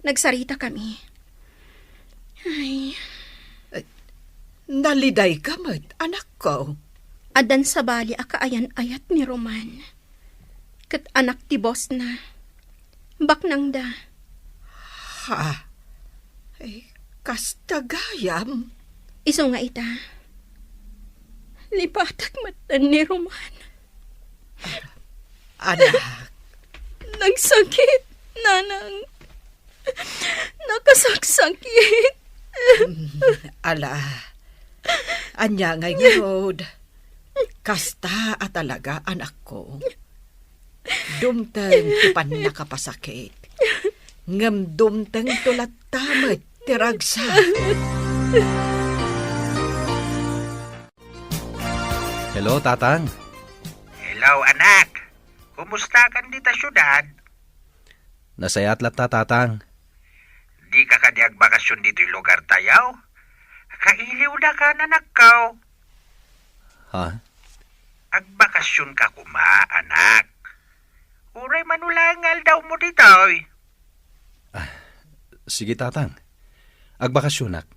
nagsaritakami. Ay. Eh, nalidayka met, anakko. Addan sabali a kaayan-ayat ni Roman. Ket anak ti bossna. Baknangda. Ha? Eh, kasta gayam? Isu nga ita. Lipatek met ni Roman. Anak. Nagsakit, nanang. Nakasaksakit. Ala. Ania ngay ngarud? Kasta a talaga, anakko. Dumteng ti pannakapasakit. Ngem dumtengto latta met ti ragsak. Hello, Tatang. Hello, anak. Kumusta kan dita siudad? Nasayaat latta, Tatang. Dika kadi agbakasyon ditoy lugar tayo? Kailiwda ka, anakko. Ha? Agbakasyon ka koma, anak. Uray mano laeng nga aldaw mo ditoy. Ah, sige, Tatang. Agbakasyonak.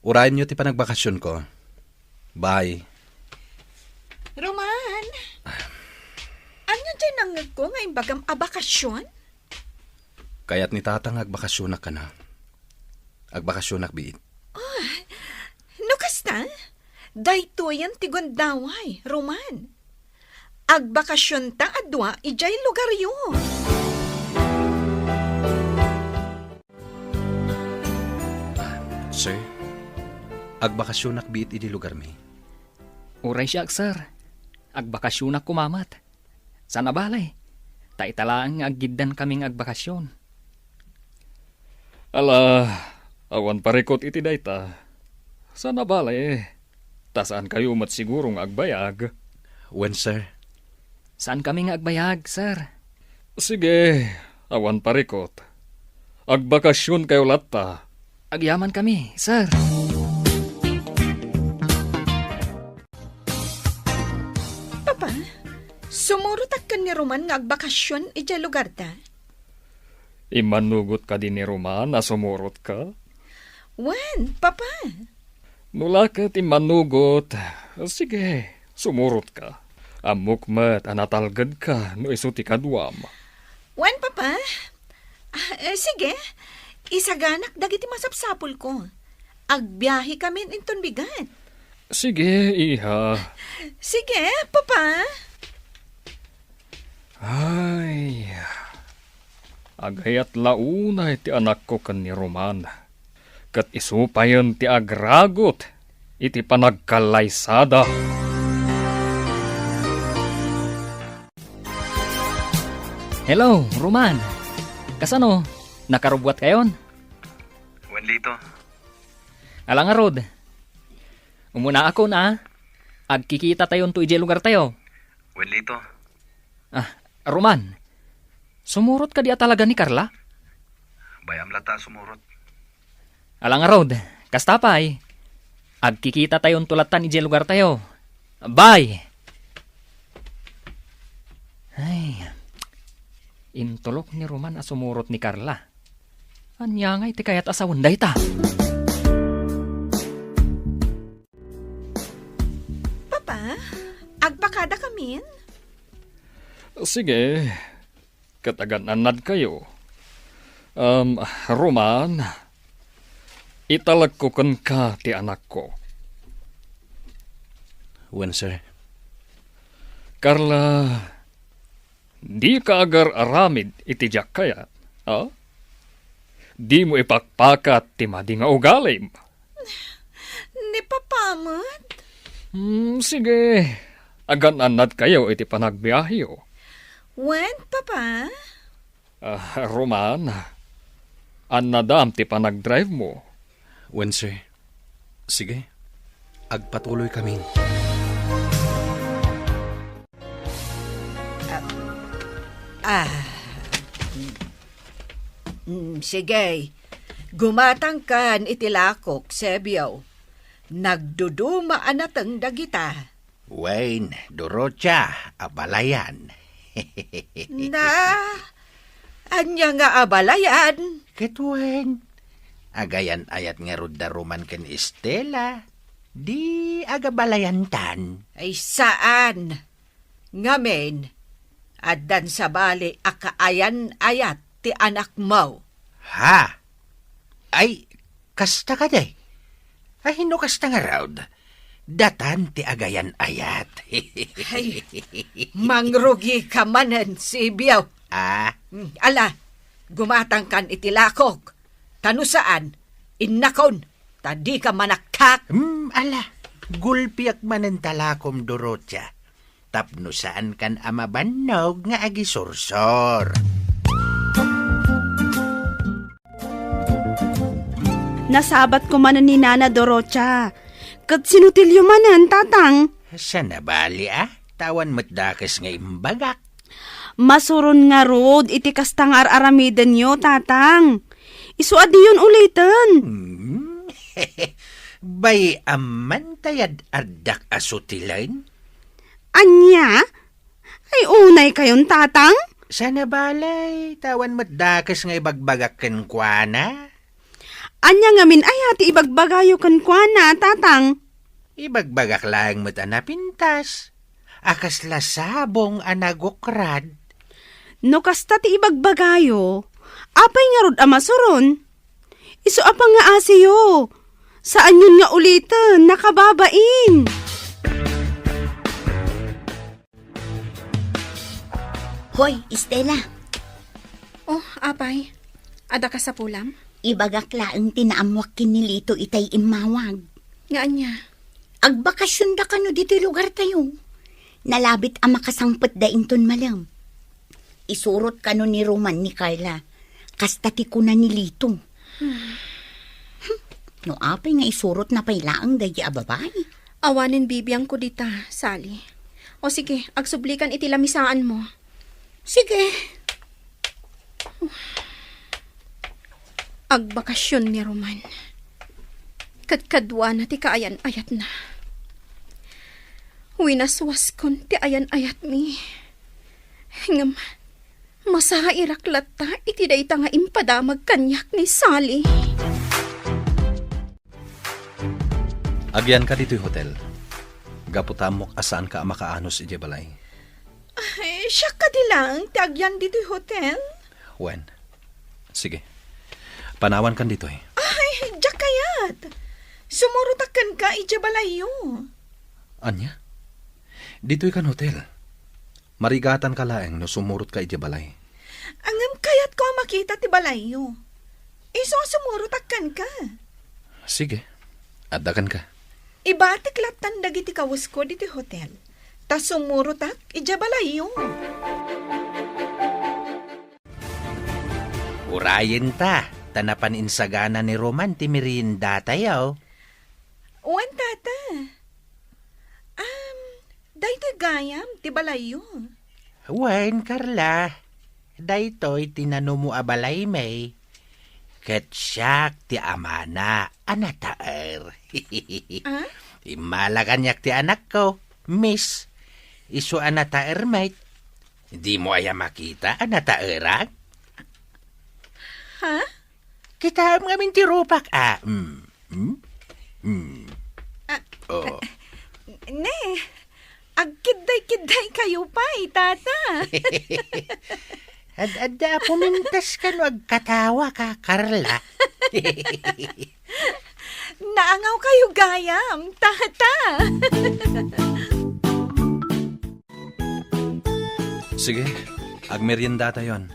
Urayenyo ti panagbakasyonko. Bye. Roman, ania diay nangngegko nga imbagam a bakasyon? Kayat ni Tatang nga agbakasyonak kana. Agbakasyonak biit. Oh, no kasta, daytoyen ti gundaway, Roman. Agbakasyonta a dua idiay lugaryo. Sir, agbakasyonak biit idi lugarmi. Uray siak, sir. Agbakasyonak koma met. Saan a bale, ta ita laeng nga aggiddankami nga agbakasyon. Ala, awan parikut iti dayta. Saan a bale, ta saankayo met siguro nga agbayag. Wen, sir. Saankami nga agbayag, sir. Sige, awan parikut. Agbakasyonkayo latta. Agyamankami, sir. Papa, sumurotak ken ni Roman nga agbakasyon idiay lugarta? Immanugot kadi ni Roman a sumurotka? Wen, Papa. No la ket immanugot, sige, sumurotka. Ammok met a natalgedka no isu ti kaduam. Wen, Papa. Ah, eh, sige. Isaganak dagiti masapsapulko. Agbiahekamin inton bigat. Sige, iha. Sige, Papa. Ay, agayat la unay ti anakko ken ni Roman. Ket isu payen ti agragut iti panagkallaysada. Hello, Roman. Kasano? Nakarubbuatkayon? Wen, Lito. Ala ngarud. Umunaakon a. Agkikitatayonto idiay lugartayo. Wen, Lito. Ah, Roman. Sumurot kadi a talaga ni Carla? Bay-am latta a sumurot. Ala ngarud, kasta pay. Agkikitatayonto lattan idiay lugartayo. Bye! Ay, intulok ni Roman a sumurot ni Carla. Ania ngay ti kayat a sawen dayta? Papa, agpakadakamin? Sige, ket agan-annadkayo. Um, Roman, italekko kenka ti anakko. Wen, sir. Carla, dika agar-aramid iti diak kayat, a? Dimo ipakpakat ti madi nga ugalim. Ni Papa met? Hmm, sige. Agan-annadkayo iti panagbiaheyo. Wen, Papa? Ah, Roman, annadam ti panagdrive mo. Wen, sir. Sige, agpatuloykamin. Ah, ah, mm, mm, sige. Gumatangkan iti lakok, Sebio. Nagduduma a nateng dagita. Wen, Dorotia, abalayan. Na, Ania nga abalayan? Ket wen, agayan-ayat ngarud da Roman ken Estela. Di agabalayantan. Ay, saan. Ngamin, addan sabali a kaayan-ayat ti anakmo. Ha? Ay, kasta kadi? Ay, no kasta ngarud, datan ti agayan-ayat. Ay, mangrugika manen, Sibio. Ah? Hmm, ala, gumatangkan iti lakok. Ta no saan, innakon, ta dika manakkak. Hmm, ala, gulpiak manen ta lakom, Dorotia. Tapno saankan a mabannog nga agisursor. Nasabat ko manen ni Nana Dorotia. Ket sinutilyo manen, Tatang? Saan a bali, a? Ta awan met dakes nga imbagak. Masuron ngarud iti kasta nga ar-aramidenyo, Tatang. Isu a diyon uliten. Hmm. Bay-am man tay ad-addak a sutilen? Ania? Ay, unaykayon, Tatang? Saan a bali, ta awan met dakes nga ibagbagak kenkuana. Ania ngamin aya ti ibagbagayo kenkuana, Tatang? Ibagbagak laeng met a napintas, a kasla sabong a nagukrad. No kasta ti ibagbagayo, apay ngarud a masuron? Isu a pangaasiyo. Saanyon nga uliten, nakababain. Hoy, Estela. Oh, apay. Adda kasapulam? Ibagak laeng ti naammuak ken ni Lito itay immawag. Nga ania? Agbakasionda kano ditoy lugartayo. Nalabit a makasangpetda inton malem. Isurot kano ni Roman ni Carla. Kasta ti kuna ni Lito. Hmm. No apay nga isurotna pay laeng daydi a babai. Awanen bibiangko dita, Sally. O sige, agsublikan iti lamisaanmo. Sige. Agbakasion ni Roman. Kadkaduana ti kaayan-ayatna. Winaswaskon ti ayan-ayatmi. Ngem, masairak latta iti dayta nga impadamag kaniak ni Sally. Agyanka ditoy hotel. Gapu ta ammok a saanka a makaanos idiay balay. Ay, siak kadi laeng ti agyan ditoy hotel? Wen. Sige. Panawankan ditoy. Ay, diak kayat. Sumurotak kenka idiay balayyo. Ania? Ditoy kan hotel. Marigatanka laeng no sumurotka idiay balay. Ngem kayatko a makita ti balayyo. Isu a sumurotak kenka. Sige, adda kenka. Ibatek lattan dagiti kawesko ditoy hotel, ta sumurotak idiay balayyo. Urayenta, ta napan insagana ni Roman ti meriendatayo. Wen, Tata. Am, daytoy gayam ti balayyo. Wen, Carla, daytoy ti nanumo a balaymi. Ket siak ti amana a nataer. Ah? Immala kaniak ti anakko, Miss. Isu a nataer met. Dimo aya makita a nataerak? Ha? Kitaem ngamin ti rupak, a. Mm. Mm. Mm. Ah, oh. Ne, agkiddaykiddaykayo pay, Tata. Ad-adda a pumintas kano agkatawaka, Carla. Naangawkayo gayam, Tata. Sige, agmeriendatayon.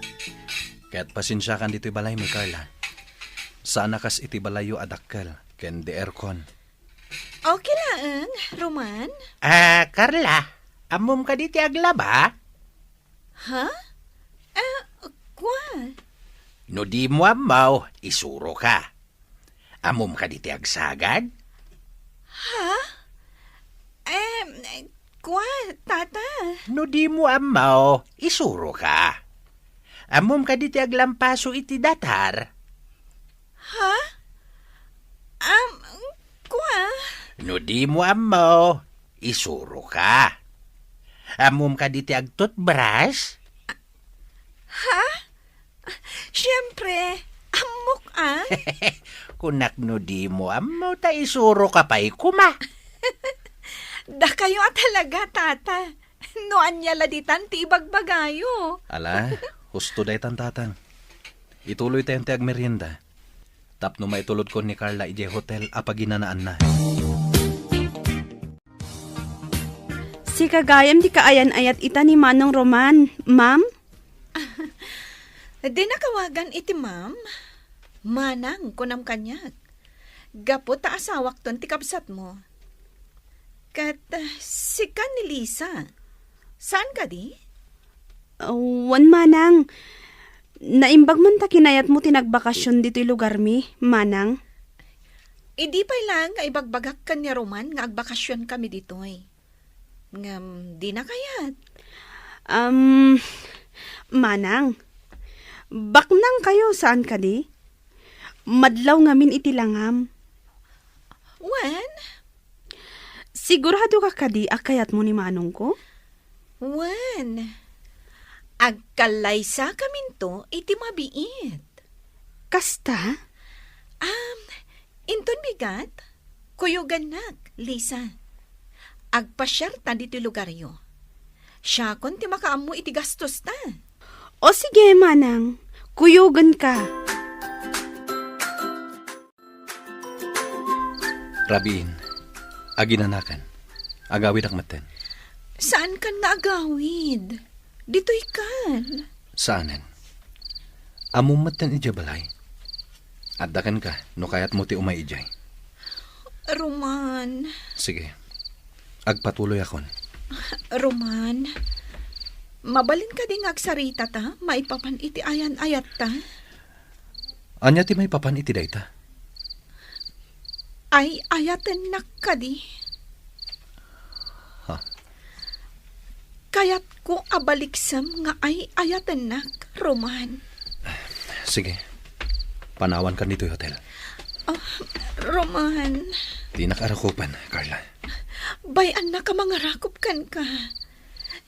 Ket pasensiakan ditoy balaymi, Carla. Saan a kas iti balayyo a dakkel ken di aircon. Okay laeng, Roman. Ah, Carla, ammom kadi ti aglaba? Ha? Ah, kua? No dimo ammo, isuroka. Ammom kadi ti agsagad? Ha? Em, kua, Tata? No dimo ammo, isuroka. Ammom kadi ti aglampaso iti datar? Ha? Am, kua? No dimo ammo, isuroka. Ammom kadi ti agtoothbrush? Ha? Siempre, ammok a. Kunak no dimo ammo, ta isuroka pay koma. Dakayo a talaga, Tata. No ania la ditan ti ibagbagayo. Ala, husto daytan, Tatang. Ituloytayon ti agmerienda tapno maitulodkon ni Carla idiay hotel a paginanaanna. Sika gayam ti kaayan-ayat ita ni Manong Roman, ma'am? Dina awagan iti ma'am. Manang, kunam kaniak. Gapu ta asawakton ti kabsatmo. Ket, ah, sika ni Lisa. Saan kadi? Ah, wen, Manang. Naimbag man ta kinayatmo ti nagbakasyon ditoy lugarmi, Manang. Idi pay laeng nga ibagbagak ken ni Roman nga agbakasyonkami ditoy. Ngem dina kayat. Um, Manang, baknang kayo, saan kadi? Madlaw ngamin iti langam. Wen? Sigurado ka kadi a kayatmo ni manongko? Wen. Agkallaysakaminto iti mabiit. Kasta? Um, inton bigat, kuyogannak, Lisa. Agpasiarta ditoy lugaryo. Siakon ti makaammo iti gastosta. O sige, Manang. Kuyoganka. Rabiin, aginanakan. Agawidak metten. Saankan nga agawid? Ditoykan. Saanen. Ammom metten idiay balay. Adda kenka no kayatmo ti umay idiay. Roman. Sige. Agpatuloyakon. Roman, mabalin kadi nga agsaritata maipapan iti ayan-ayatta? Ania ti maipapan iti dayta? Ay-ayatennak kadi. Ha? Kayatko a baliksem nga ay-ayatennak, Roman. Sige. Panawankan ditoy hotel. Ah, Roman. Dinak arakupen, Carla. Bay-annaka mangarakop kenka.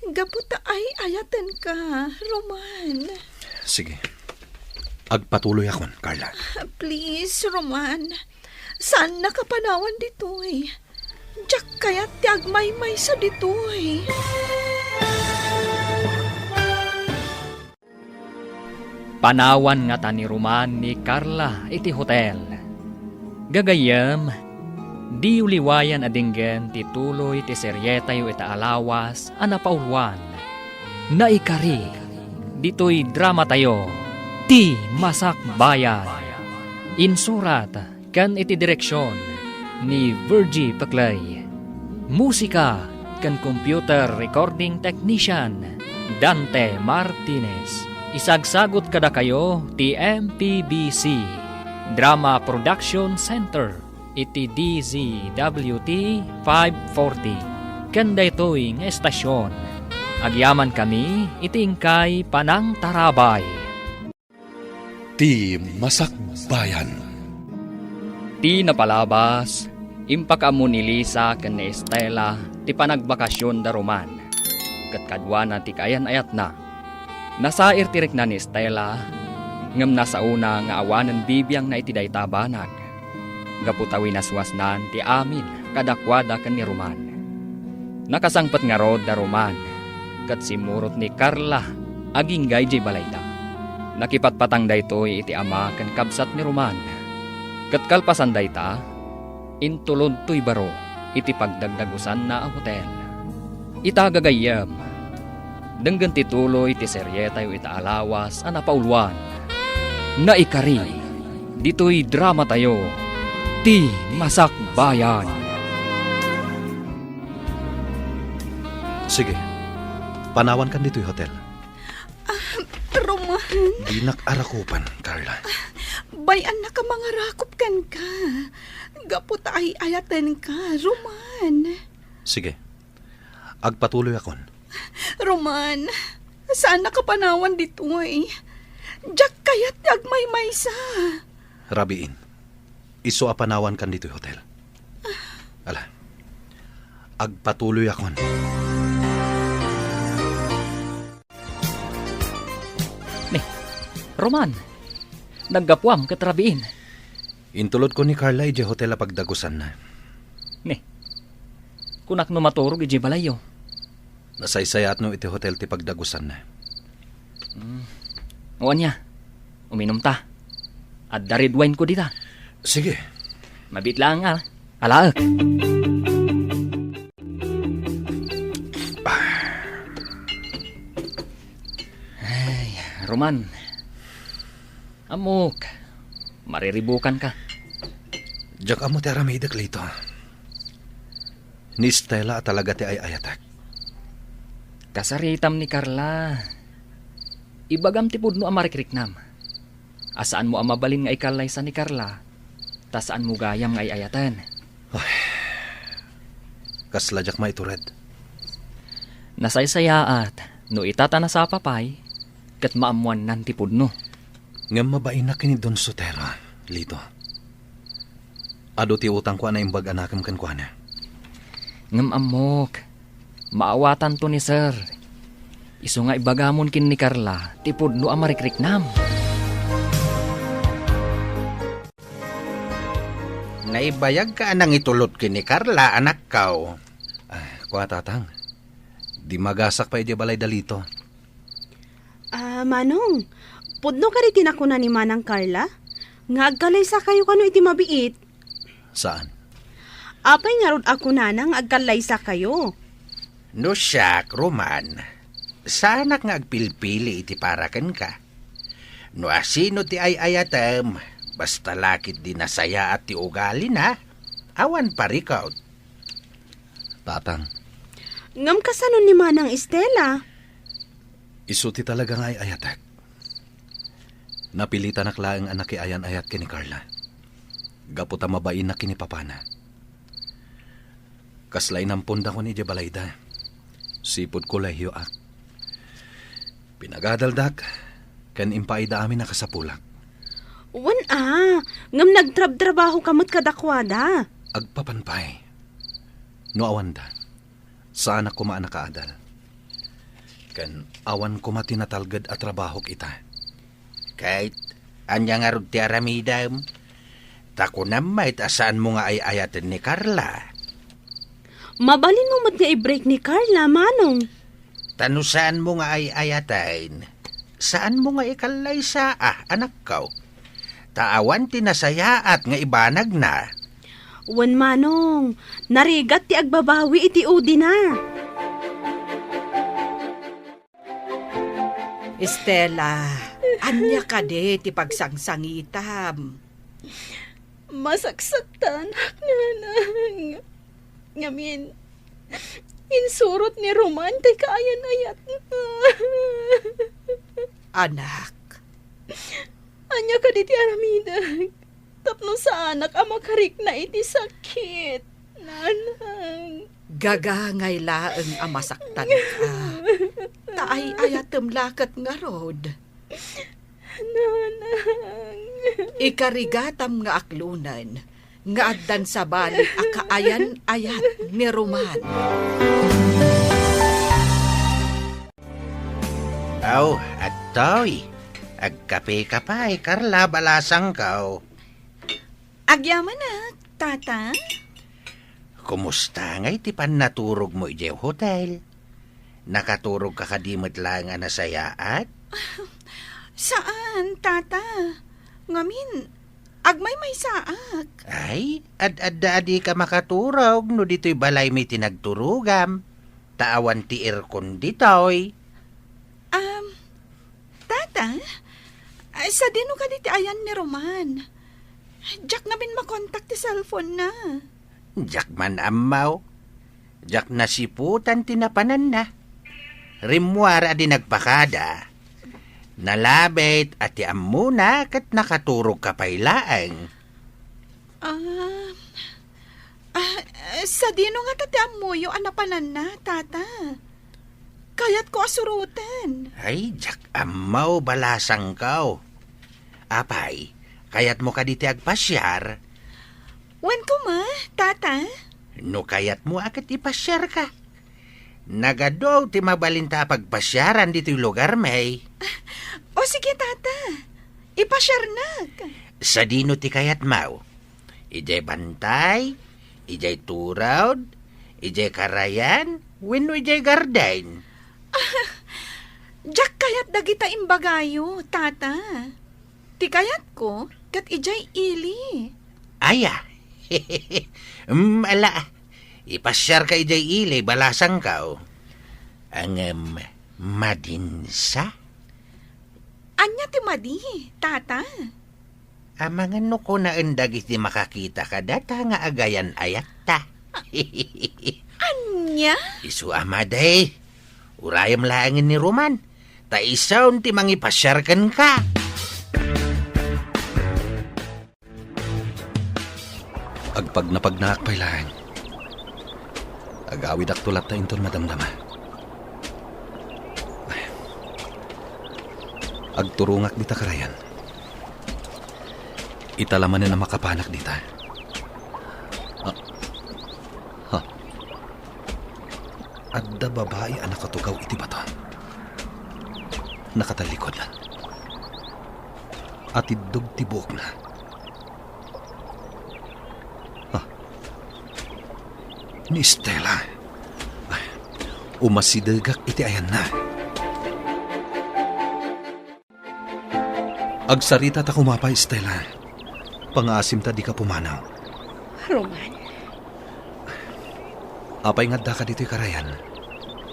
Gapu ta ay-ayatenka, Roman. Sige. Agpatuloyakon, Carla. Please, Roman. Saannaka panawan ditoy. Diak kayat ti agmaymaysa ditoy. Panawan ngata ni Roman ni Carla iti hotel. Gagayyem, diyo liwayan a denggen ti tuloy ti serietayo ita a lawas a napauluan, Naikari, ditoy dramatayo, Ti Masakbayan. Insurat ken iti direksion ni Virgie Peclay. Musika ken computer recording technician, Dante Martinez. Isagsagut kadakayo ti M P B C Drama Production Center iti D Z W T five forty. Ken daytoy nga estasion, agyamankami iti inkay panangtarabay. Ti Masakbayan. Ti napalabas, impakaammo ni Lisa ken ni Estela ti panagbakasion da Roman, ket kaduana ti kaayan-ayatna. Nasair ti rikna ni Estela, ngem nasaona nga awanen bibiangna iti dayta a banag, gapu ta winaswasnan ti amin kadakuada ken ni Roman. Nakasangpet ngarud da Roman ket simmurot ni Carla agingga idiay balayda. Nakipatpatang daytoy iti ama ken kabsat ni Roman. Ket kalpasan dayta, intulod toy baro iti pagdagdagusanna a hotel. Ita, gagayyem, denggen ti tuloy ti serietayo ita a lawas a napauluan, Naikari, ditoy dramatayo, Ti Masakbayan. Sige. Panawankan ditoy hotel. Ah, Roman. Dinak arakupan, Carla. Bay-annaka mangarakop kenka. Gapu ta ay-ayatenka, Roman. Sige. Agpatuloyakon. Roman, saannaka panawan ditoy. Diak kayat ti agmaymaysa. Rabiin, isu a panawankan ditoy hotel. Ala, agpatuloyakon. Ni, Roman, Naggapuam ket rabiin. Intulodko ni Carla idiay hotel a pagdagusanna. Ni, kunak no maturog idiay balayyo. Nasaysayaat no iti hotel ti pagdagusanna. Mm. O ania, uminumta. Adda red wine ko dita. Sige. Mabiit laeng a, alaek. Ay, Roman. Ammok, mariribukanka. Diak ammo ti aramidek, Lito. Ni Stella a talaga ti ay-ayatek. Kasaritam ni Carla. Ibagam ti pudno a marikriknam. A saanmo a mabalin nga ikallaysa ni Carla, ta saanmo gayam nga ay-ayaten. Ay, kasla diak maitured. Nasaysayaat no ita ta nasapa pay, ket maammoannan ti pudno. Ngem mabainak ken ni Don Sotero, Lito. Adu ti utangko a naimbag a nakem kenkuana. Ngem ammok, maawatanto ni Sir. Isu nga ibagamon ken ni Carla ti pudno a marikriknam. Naibayagka a nangitulod ken ni Carla, anakko. Ah, kua, Tatang. Dimagasak pay idiay balay da Lito. Ah, Manong, pudno kadi ti nakuna ni Manang Carla? Nga agkallaysakayo kano iti mabiit? Saan? Apay ngarud a kunana nga agkallaysakayo? No siak, Roman, saanak nga agpilpili iti para kenka. No asino ti ay-ayatem, basta la ketdi nasayaat ti ugalina, awan parikut. Tatang. Ngem kasano ni Manang Estela? Isu ti talaga nga ay-ayatek. Napilitanak laeng a nakiayan-ayat ken ni Carla. Gapu ta mabainak ken ni papana. Kasla inampondakon idiay balayda. Sipud kolehiyoak. Pinagadaldak, ken impaayda amin a kasapulak. Wen a, ngem nagtrabtrabahoka met kadakuada. Agpapan pay. No awanda, saanak koma a nakaadal. Ken awan koma ti natalged a trabahok ita. Ket ania ngarud ti aramidem? Ta kunam met a saanmo nga ay-ayaten ni Carla. Mabalinmo met nga i-break ni Carla, Manong. Ta no saanmo nga ay-ayaten, saanmo nga ikallaysa, a, anakko. Ta awan ti nasayaat nga ibanagna. Wen, Manong, narigat ti agbabawi iti udina. Estela, ania kadi ti pagsangsangitam? Masaksaktanak, Nanang. Ngamin, insurot ni Roman ti kaayan-ayatna. Anak. Ania kadi ti aramidek tapno saanak a makarikna iti sakit, Nanang? Gagangay laeng a masaktanka. Ta ay-ayatem la ket ngarud. Nanang. Ikarigatam nga aklonen nga addan sabali a kaayan-ayat ni Roman. Aw, adtoy. Agkapeka pay, Carla, balasangko. Agyamanak, Tata. Kumusta ngay ti pannaturogmo idiay hotel? Nakaturogka kadi met laeng a nasayaat? Saan, Tata. Ngamin, agmaymaysaak. Ay, ad-adda a dika makaturog no ditoy balaymi ti nagturogam. Ta awan ti aircon ditoy. Um, Tata, ay, sadino kadi ti ayan ni Roman? Diak ngamin makontak ti cellphone-na. Diak man ammo. Diak nasiputan ti napananna. Rimmuar a di nagpakada. Nalabit a ti ammona ket nakaturogka pay laeng. Ah, ah, sadino ngata ti ammoyo a napananna, Tata? Kayatko a suroten. Ay, diak ammo, balasangko. Apay, kayatmo kadi ti agpasiar? Wen koma, Tata. No kayatmo a ket ipasiarka. Nagadu ti mabalinta a pagpasiaran ditoy lugarmi. O sige, Tata. Ipasiarnak. Sadino ti kayatmo? Idiay bantay? Idiay turod? Idiay karayan? Wenno idiay garden? Diak kayat dagita imbagayo, Tata. Ti kayatko, ket idiay ili. Aya. Mm, ala. Ipasiarka idiay ili, balasangko. Ngem, madinsa? Ania ti madi, Tata? Amangan no kunaen dagiti makakita kadata nga agayan-ayatta. Ania? Isu a madi. Urayem laengen ni Roman, ta isun ti mangipasiar kenka. Agpagnapagnaak pay laeng. Agawidakto latta inton madamdama. Ay. Agturongak dita karayan. Ita la manen a makapanak dita. Ah. Ha. Adda babai a nakatugaw iti bato. Nakatallikod. Atiddog ti buokna. Ah. Ni Stella. Ay, umasidegak iti ayanna. Agsarita ta kumapay, Stella. Pangaasim ta dika pumanaw. Roman. Apay nga addaka ditoy karayan?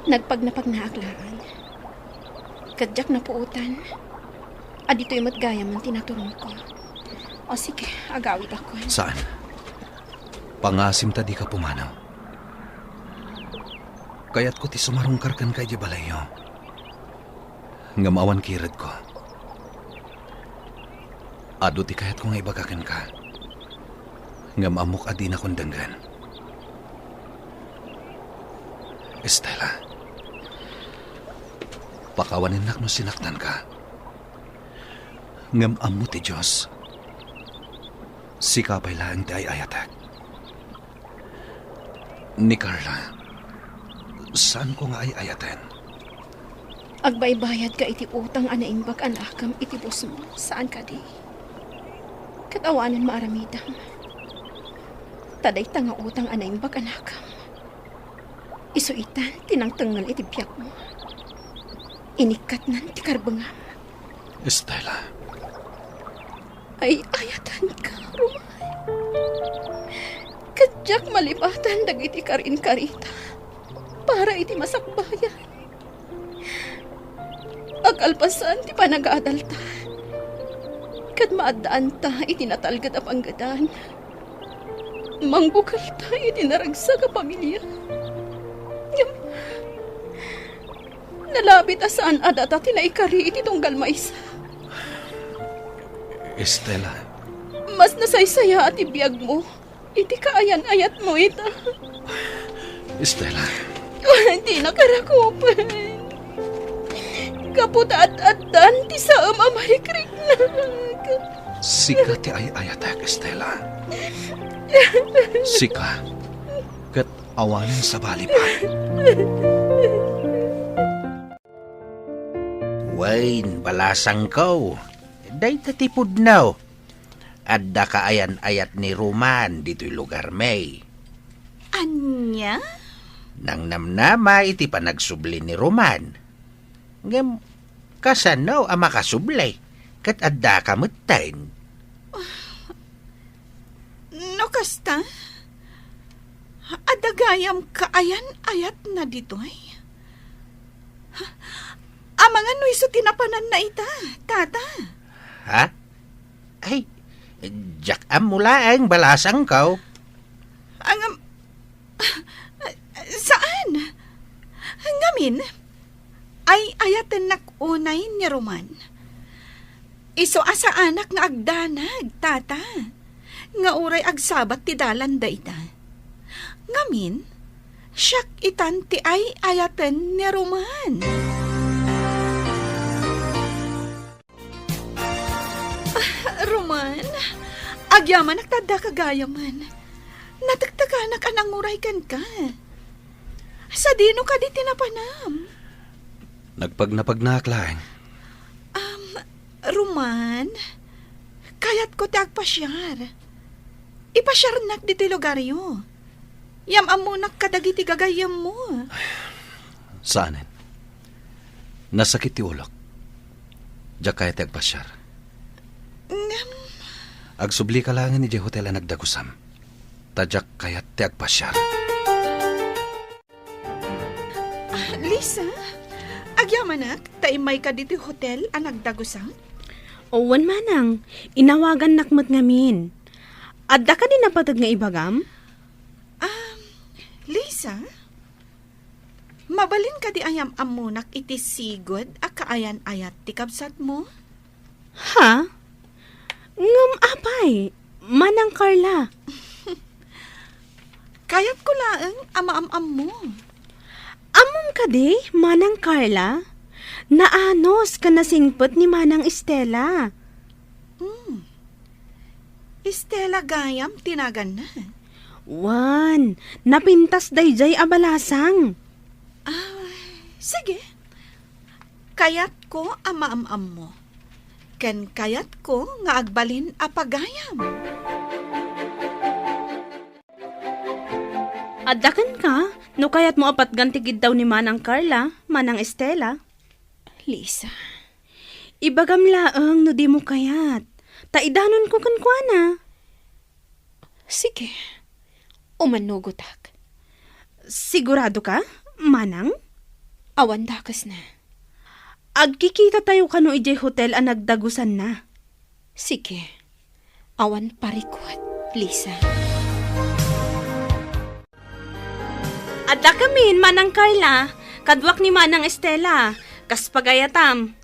Nagpagnapagnaak laeng. Ket diak napuotan a ditoy met gayam ti naturongko. O sige, agawidakon. Saan? Pangaasim ta dika pumanaw. Kayatko ti sumarungkar kenka idiay balayyo. Ngem awan kiredko. Adu ti kayatko nga ibaga kenka. Ngem ammok a dinakon denggen. Stella, pakawanennak no sinaktanka. Ngem ammo ti Dios, sika pay laeng ti ay-ayatek. Ni Carla, saanko nga ay-ayaten. Agbaybayadka iti utang a naimbag a naakem iti busmo, saan kadi? Ket awanen maaramidem. Ta dayta nga utang a naimbag a naakem, isu itan ti nangtengngel iti biagmo. Inikkatnan ti karbengam. Stella. Ay-ayatenka, Roman. Ket diak malipatan dagiti karinkarita para iti masakbayan. Akalpasan ti panagadalta, ket maaddaanta iti natalged a panggedan. Mangbukelta iti naragsak a pamilia. Ngem nalabit a saan a data ti naikari iti tunggal maysa. Stella. Mas nasaysayaat ti biagmo iti kaayan-ayatmo ita. Stella. Dinaka rakupen. Gapu ta ad-addan ti saem a maikriknak. Sika ti ay-ayatek, Stella. Sika, ket awanen sabali pay. Wen, balasangko, dayta ti pudno. Adda kaayan-ayat ni Roman ditoy lugarmi. Ania? Nangnamnama iti panagsubli ni Roman. Ngem, kasano a makasubli ket addaka metten? No kasta, adda gayam kaayan-ayatna ditoy. Amangan no isu ti napananna ita, Tata. Ha? Ay, diak ammo laeng, balasangko. Angam, saan? Ngamin, ay-ayatennak unay ni Roman. Isu a saanak nga agdanag, Tata, nga uray agsabat ti dalanda ita. Ngamin, siak itan ti ay-ayaten ni Roman. Ah, Roman, agyamanak ta addaka gayamen. Natektekanak a nanguray kenka. Sadino kadi ti napanam? Nagpagnapagnaak laeng. Um, Roman, kayatko ti agpasiar. Ipasiarnak ditoy lugaryo. Yam-ammonak kadagiti gagayyemmo. Saanen. Nasakit ti ulok. Diak kayat ti agpasiar. Ngem, agsublika laengen idiay hotel a nagdagusam. Ta diak kayat ti agpasiar. Ah, Lisa, agyamanak ta immayka ditoy hotel a nagdagusam? Wen, manang, inawagannak met ngamin. Adda kadi napateg nga ibagam? Ah, Lisa, mabalin kadi a yam-ammonak iti sigud a kaayan-ayat ti kabsatmo? Ha? Ngem apay, Manang Carla? Kayatko laeng a maam-ammo. Ammom kadi, Manang Carla? Naanus ken nasingpet ni Manang Estela. Hmm. Estela gayam ti naganna. Wen, napintas daydiay a balasang. Ah, sige. Kayatko a maam-ammo. Ken kayatko nga agbalin a pagayam. Adda kenka, no kayatmo a patgan ti giddaw ni Manang Carla, Manang Estela. Lisa. Ibagam laeng no dimo kayat. Ta idanonko kenkuana. Sige. Umanugotak. Siguradoka, Manang? Awan dakesna. Agkikitatayo kano idiay hotel a nagdagusanna. Sige. Awan parikut, Lisa. Adda kamin, Manang Carla. Kaduak ni Manang Estela. Kas pagayatam.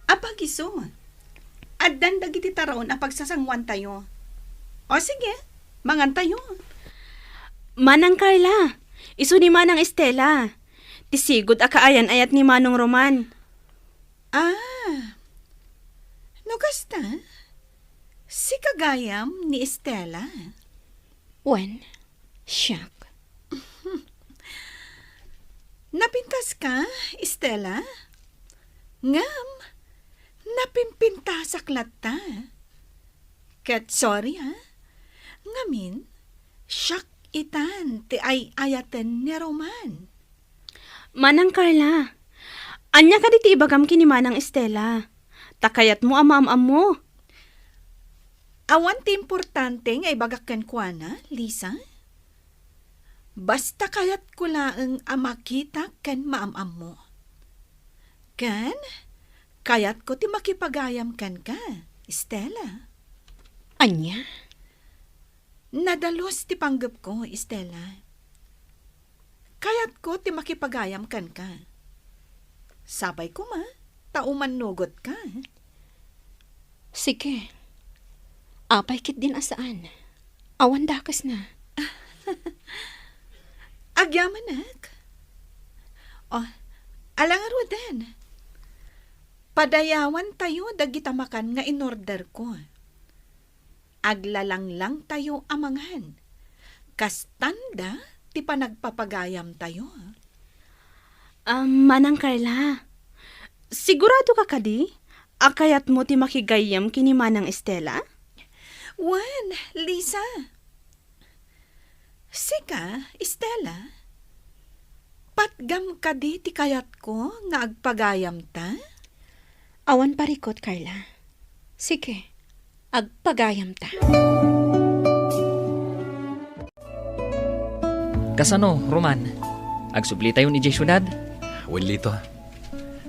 Apag isu, addan dagiti taraon a pagsasanguantayo. O sige, mangantayo. Manang Carla, isu ni Manang Estela. Ti sigud a kaayan-ayat ni Manong Roman. Ah, no kasta, sika gayam ni Estela? Wen, siak. Napintaska, Estela? Ngem, napimpintasak latta. Ket sorry, ha? Ngamin, siak itan ti ay-ayaten ni Roman. Manang Carla, ania kadi ti ibagam ken ni Manang Estela? Ta kayatmo a maam-ammo. Awan ti importante nga ibagak kenkuana, Lisa. Basta kayatko laeng a makitak ken maam-ammo. Ken, kayatko ti makipagayam kenka, Estela. Ania? Nadalus ti panggepko, Estela. Kayatko ti makipagayam kenka. Sapay koma ta umannugotka. Sige. Apay ketdin a saan? Awan dakesna. Agyamanak. O, ala ngaruden. Padayawantayo dagita makan nga inorderko. Aglalanglangtayo a mangan. Kastanda ti panagpapagayamtayo. Ah, Manang Carla, sigurado ka kadi a kayatmo ti makigayyem ken ni Manang Estela? Wen, Lisa. Sika, Estela, patgam kadi ti kayatko nga agpagayamta? Awan parikut, Carla. Sige, agpagayamta. Kasano, Roman? Agsublitayon idiay siudad? Wen, Lito.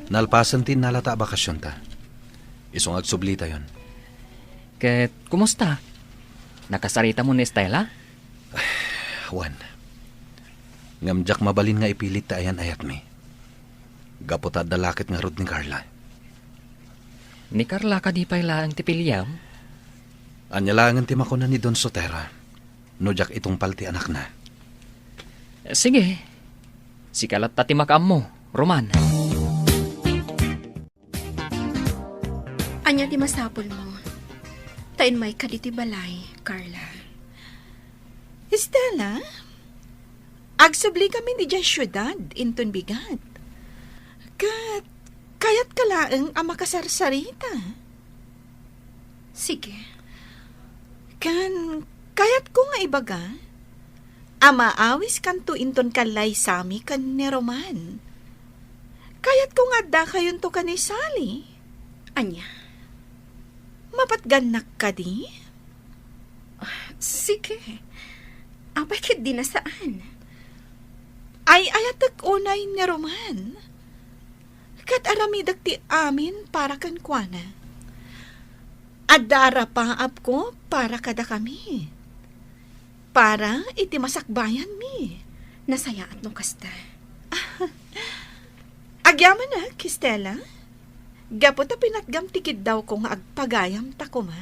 Nalpasen ti innalata a bakasionta. Isu nga agsublitayon. Ket kumusta? Nakasaritamon ni Estela? Wen. Ngem diak mabalin nga ipilit ti ayan-ayatmi. Gapu ta adda laket ngarud ni Carla. Ni Carla kadi pay laeng ti piliam? Ania laengen ti makuna ni Don Sotero no diak itungpal ti anakna? Sige. Sika latta ti makaammo, Roman. Ania ti masapulmo? Ta immayka ditoy balay, Carla. Estela, agsubli kami idiay siudad inton bigat. Ket Kayatka laeng a makasarsarita. Sige. Ken kayatko nga ibaga a maawiskanto inton kallaysami ken ni Roman. Kayatko nga addakayonto ken ni Sally. Ania? Mapatgannak kadi? Ah, sige. Apay ketdi a saan? Ay-ayatek unay ni Roman. Ket aramidek ti amin para kenkuana. Adda arapaapko para kadakami. Para iti masakbayanmi. Nasayaat no kasta. Agyamanak, Stella. Gapu ta pinatgam ti kiddawko nga agpagayamta koma.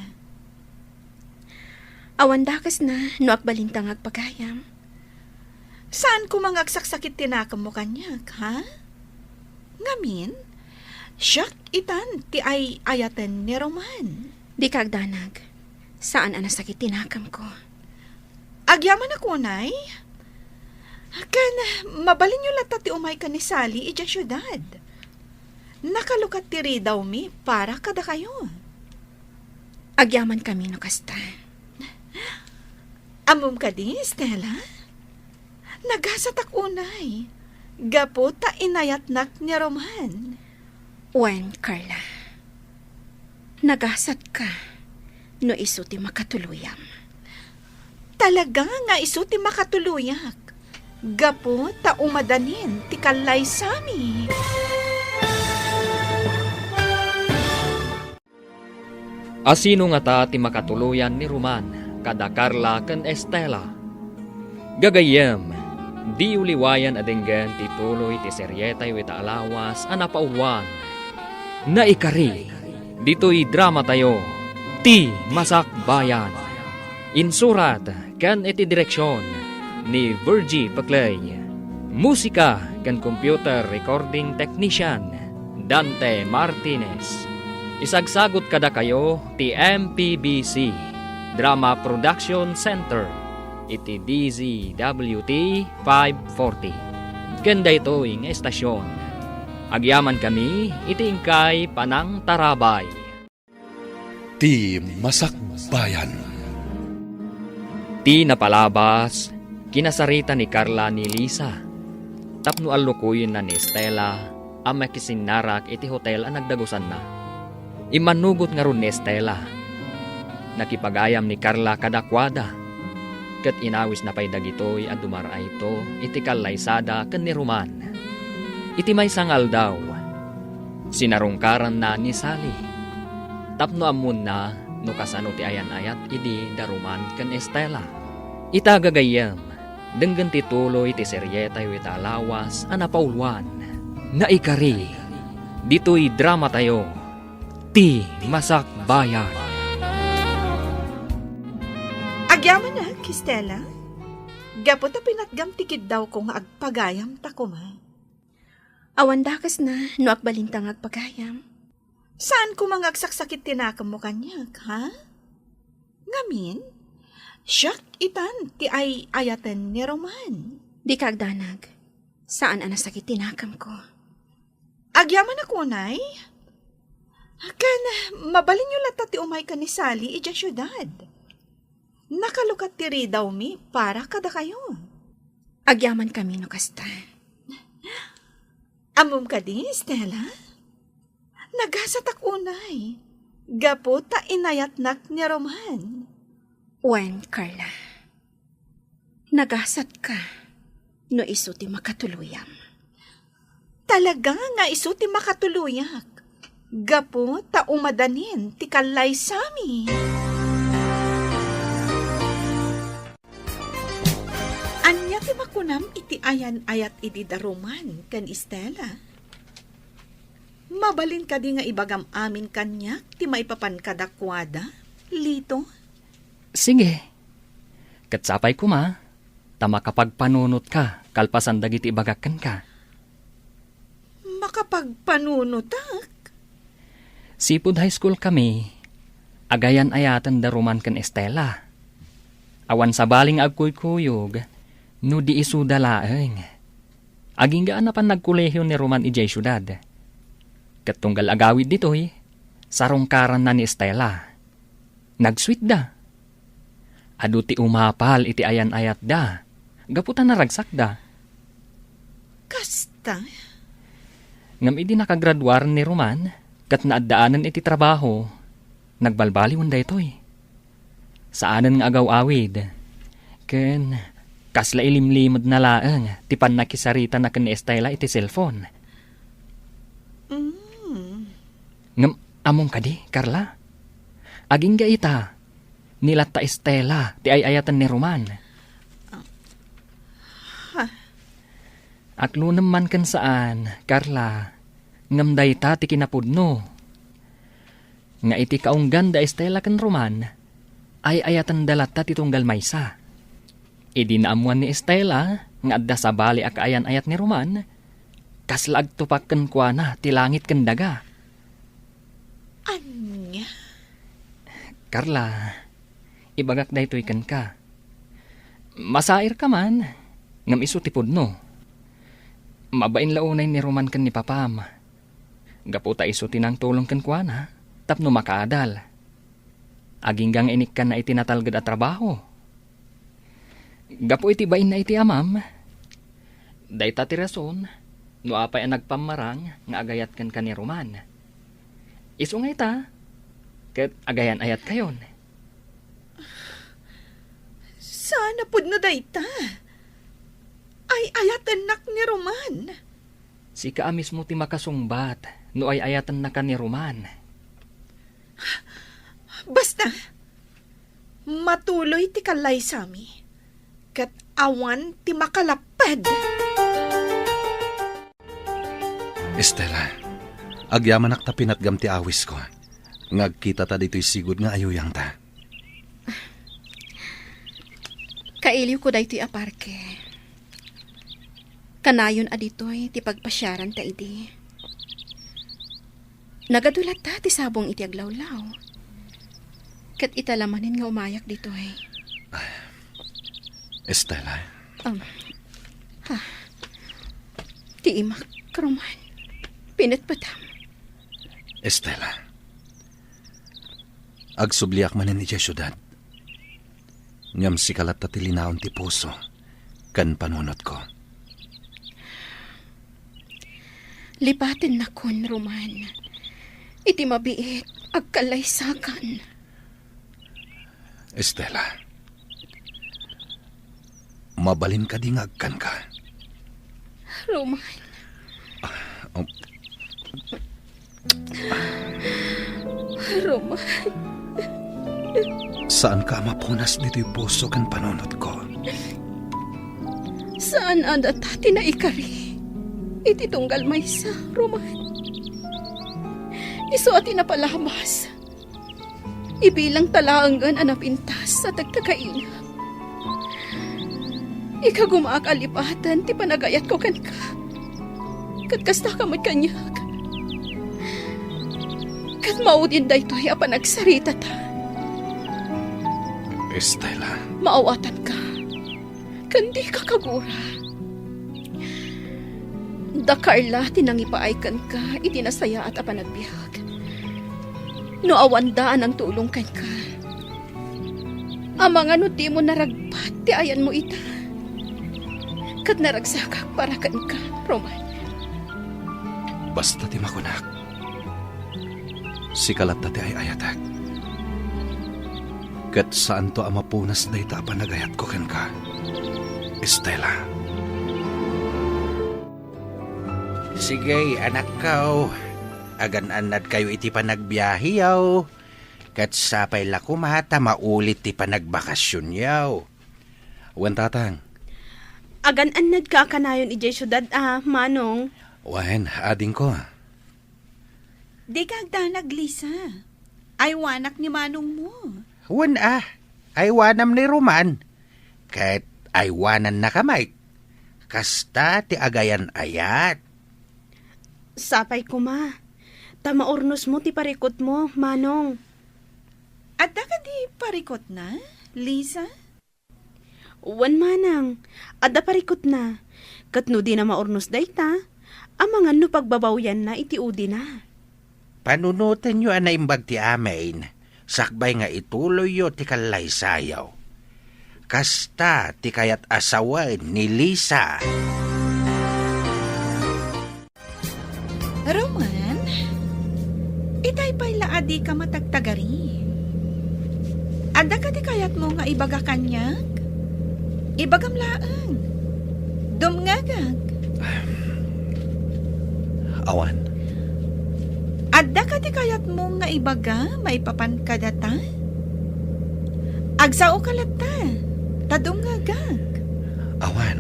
Awan dakesna no agbalinta nga agpagayam. Saan koma nga agsaksakit ti nakemmo kaniak, ha? Ngamin, siak itan ti ay-ayaten ni Roman. Dika agdanag. Saan a nasakit ti nakemko. Agyamanak unay. Ken mabalinyo latta ti umay ken ni Sally idiay siudad. Nakalukat ti ridawmi para kadakayo. Agyamankami no kasta. Ammom kadi, Stella? Nagasatak unay, gapu ta inayatnak ni Roman. Wen, Carla. Nagasatka no isu ti makatuluyam. Talaga nga isu ti makatuloyak, gapu ta umadanin ti kallaysami. A sino ngata ti makatuloyan ni Roman kada Carla ken Estela? Gagayyem, diyo liwayan a denggen ti tuloy ti serietayo ita a lawas a napauluan, Naikari, ditoy dramatayo, Ti Masakbayan. Insurat ken iti direksion ni Virgie Peclay. Musika ken computer recording technician, Dante Martinez. Isagsagut kadakayo ti M P B C Drama Production Center iti D Z W T five forty. Ken daytoy nga estasion, agyamankami iti inkay panangtarabay. Ti Masakbayan. Ti napalabas, kinasarita ni Carla ni Lisa tapno allukoyenna ni Estela a makisinnarak iti hotel a nagdagusanna. Immannugot ngarud ni Estela. Nakipagayam ni Carla kadakuada, ket inawisna pay dagitoy a dumar-ayto iti kallaysada ken ni Roman. Iti maysa nga aldaw, sinarungkaranna ni Sally tapno ammonna no kasano ti ayan-ayat idi da Roman ken Estela. Ita gagayyem, denggen ti tuloy ti serietayo ita a lawas a napauluan, Naikari, ditoy dramatayo, Ti Masakbayan. Agyamanak, Stella. Gapu ta pinatgam ti kiddawko nga agpagayamta koma. Awan dakesna no agbalinta nga agpagayam. Saan koma nga agsaksakit ti nakemmo kaniak, ha? Ngamin, siak itan ti ay-ayaten ni Roman. Dika agdanag. Saan a nasakit ti nakemko. Agyamanak unay? Ken mabalinyo latta ti umay ken ni Sally idiay siudad. Nakalukat ti ridawmi para kadakayo. Agyamankami no kasta. Ammom kadi, Stella? Nagasatak unay, gapu ta inayatnak ni Roman. Wen, Carla. Nagasatka no isu ti makatuluyam. Talaga nga isu ti makatuloyak, gapu ta umadanin ti kallaysami. Ania ti makunam iti ayan-ayat idi da Roman ken Stella? Mabalin kadi nga ibagam amin kaniak ti maipapan kadakuada, Lito? Sige. Ket sapay koma ta makapagpanunotka kalpasan dagiti ibagak kenka. Makapagpanunotak? Sipud high school kami, agayan-ayaten da Roman ken Estela. Awan sabali nga agkuykuyog no di isuda laeng. Agingga a napan nagkolehiyo ni Roman idiay siudad. Ket tunggal agawid ditoy, sarungkaranna ni Estela. Nagsuitda. Adu ti umapal iti ayan-ayatda, gapu ta naragsakda. Kasta? Ngem idi nakagraduaren ni Roman ket naaddaanen iti trabaho, nagbalbaliwen daytoy. Saanen nga agaw-awid. Ken kasla ilimlimedna laeng ti pannakisaritana ken ni Estela iti cellphone. Mm. Ngem ammom kadi, Carla? Agingga ita, ni latta Estela ti ay-ayaten ni Roman. Ha? Aklunem man ken saan, Carla, ngem dayta ti kinapudno. Nga iti kaungganda Estela ken Roman, ay-ayatenda latta ti tunggal maysa. Idi naammuan ni Estela nga adda sabali a kaayan-ayat ni Roman, kasla agtupak kenkuana ti langit ken daga. Ania? Carla, ibagak daytoy kenka. Masairka man, ngem isu ti pudno. Mabain la unay ni Roman ken ni Papam. Gapu ta isu ti nangtulong kenkuana tapno makaadal. Agingga nga inikkanna iti natalged a trabaho. Gapu iti bainna iti amam, dayta ti rason no apay a nagpammarang nga agayat kenka ni Roman. Isu nga ita, ket agayan-ayatkayon. Saan a pudno dayta? Ay-ayatennak ni Roman. Sika a mismo ti makasungbat no ay-ayatennaka ni Roman. Basta, matuloy ti kallaysami, ket awan ti makalapped. Estela, agyamanak ta pinatgam ti awisko, nga agkitata ditoy sigud nga ayuyangta. Kailiwko daytoy a parke. Kanayon a ditoy ti pagpasiaranta idi. Nagadu latta ti sabong iti aglawlaw. Ket ita la manen nga umayak ditoy. Estela? Um, ha? Ti imak, Roman. Pinetpetam. Estela. Agsubliak manen idiay siudad. Ngem sika latta ti linaon ti puso ken panunotko. Lipatennakon, Roman. Iti mabiit, agkallaysakan. Estela, mabalin kadi nga agkanka? Roman. Ah, um. Roman. Saanka a mapunas ditoy puso ken panunotko. Saan a data ti naikari iti tunggal maysa, Roman. Isu a ti napalabas. Ibilangta laengen a napintas a tagtagainak. Ikagumaak a lipaten ti panagayatko kenka. Ket kastaka met kaniak. Ket maudin daytoy a panagsaritata. Estela. Maawatanka. Ken dika kagura. Da Carla ti nangipaay kenka iti nasayaat a panagbiag. No awanda a nangtulong kenka, amangan no dimo naragpat ti ayanmo ita. Ket naragsakak para kenka, Roman. Basta ti makunak. Sika latta ti ay-ayatek. Ket saanto a mapunas dayta a panagayatko kenka, Estela. Sige, anakko. Agan-annadkayo iti panagbiaheyo. Ket sapay la koma ta maulit ti panagbakasionyo. Wen, Tatang. Agan-annadka a kanayon idiay siudad a, Manong? Wen, adingko. Dika agdanag, Lisa. Aywanak ni manongmo. Wen a, aywanam ni Roman. Ket aywanannaka met. Kasta ti agayan-ayat. Sapay koma. Ta maurnosmo ti parikutmo, Manong. Adda kadi parikutna, Lisa? Wen, Manang, adda parikutna. Ket no dina maurnos dayta, amangan no pagbabawyanna iti udina. Panunotenyo a naimbag ti amin, sakbay nga ituloyyo ti kallaysayo. Kasta ti kayat a sawen ni Lisa. Roman, itay pay la a dika matagtagari. Adda kadi kayatmo nga ibaga kaniak? Ibagam laeng. Dumngegak. Awan. Adda kadi kayatmo nga ibaga maipapan kadata? Agsaoka latta, ta dumngegak. Awan.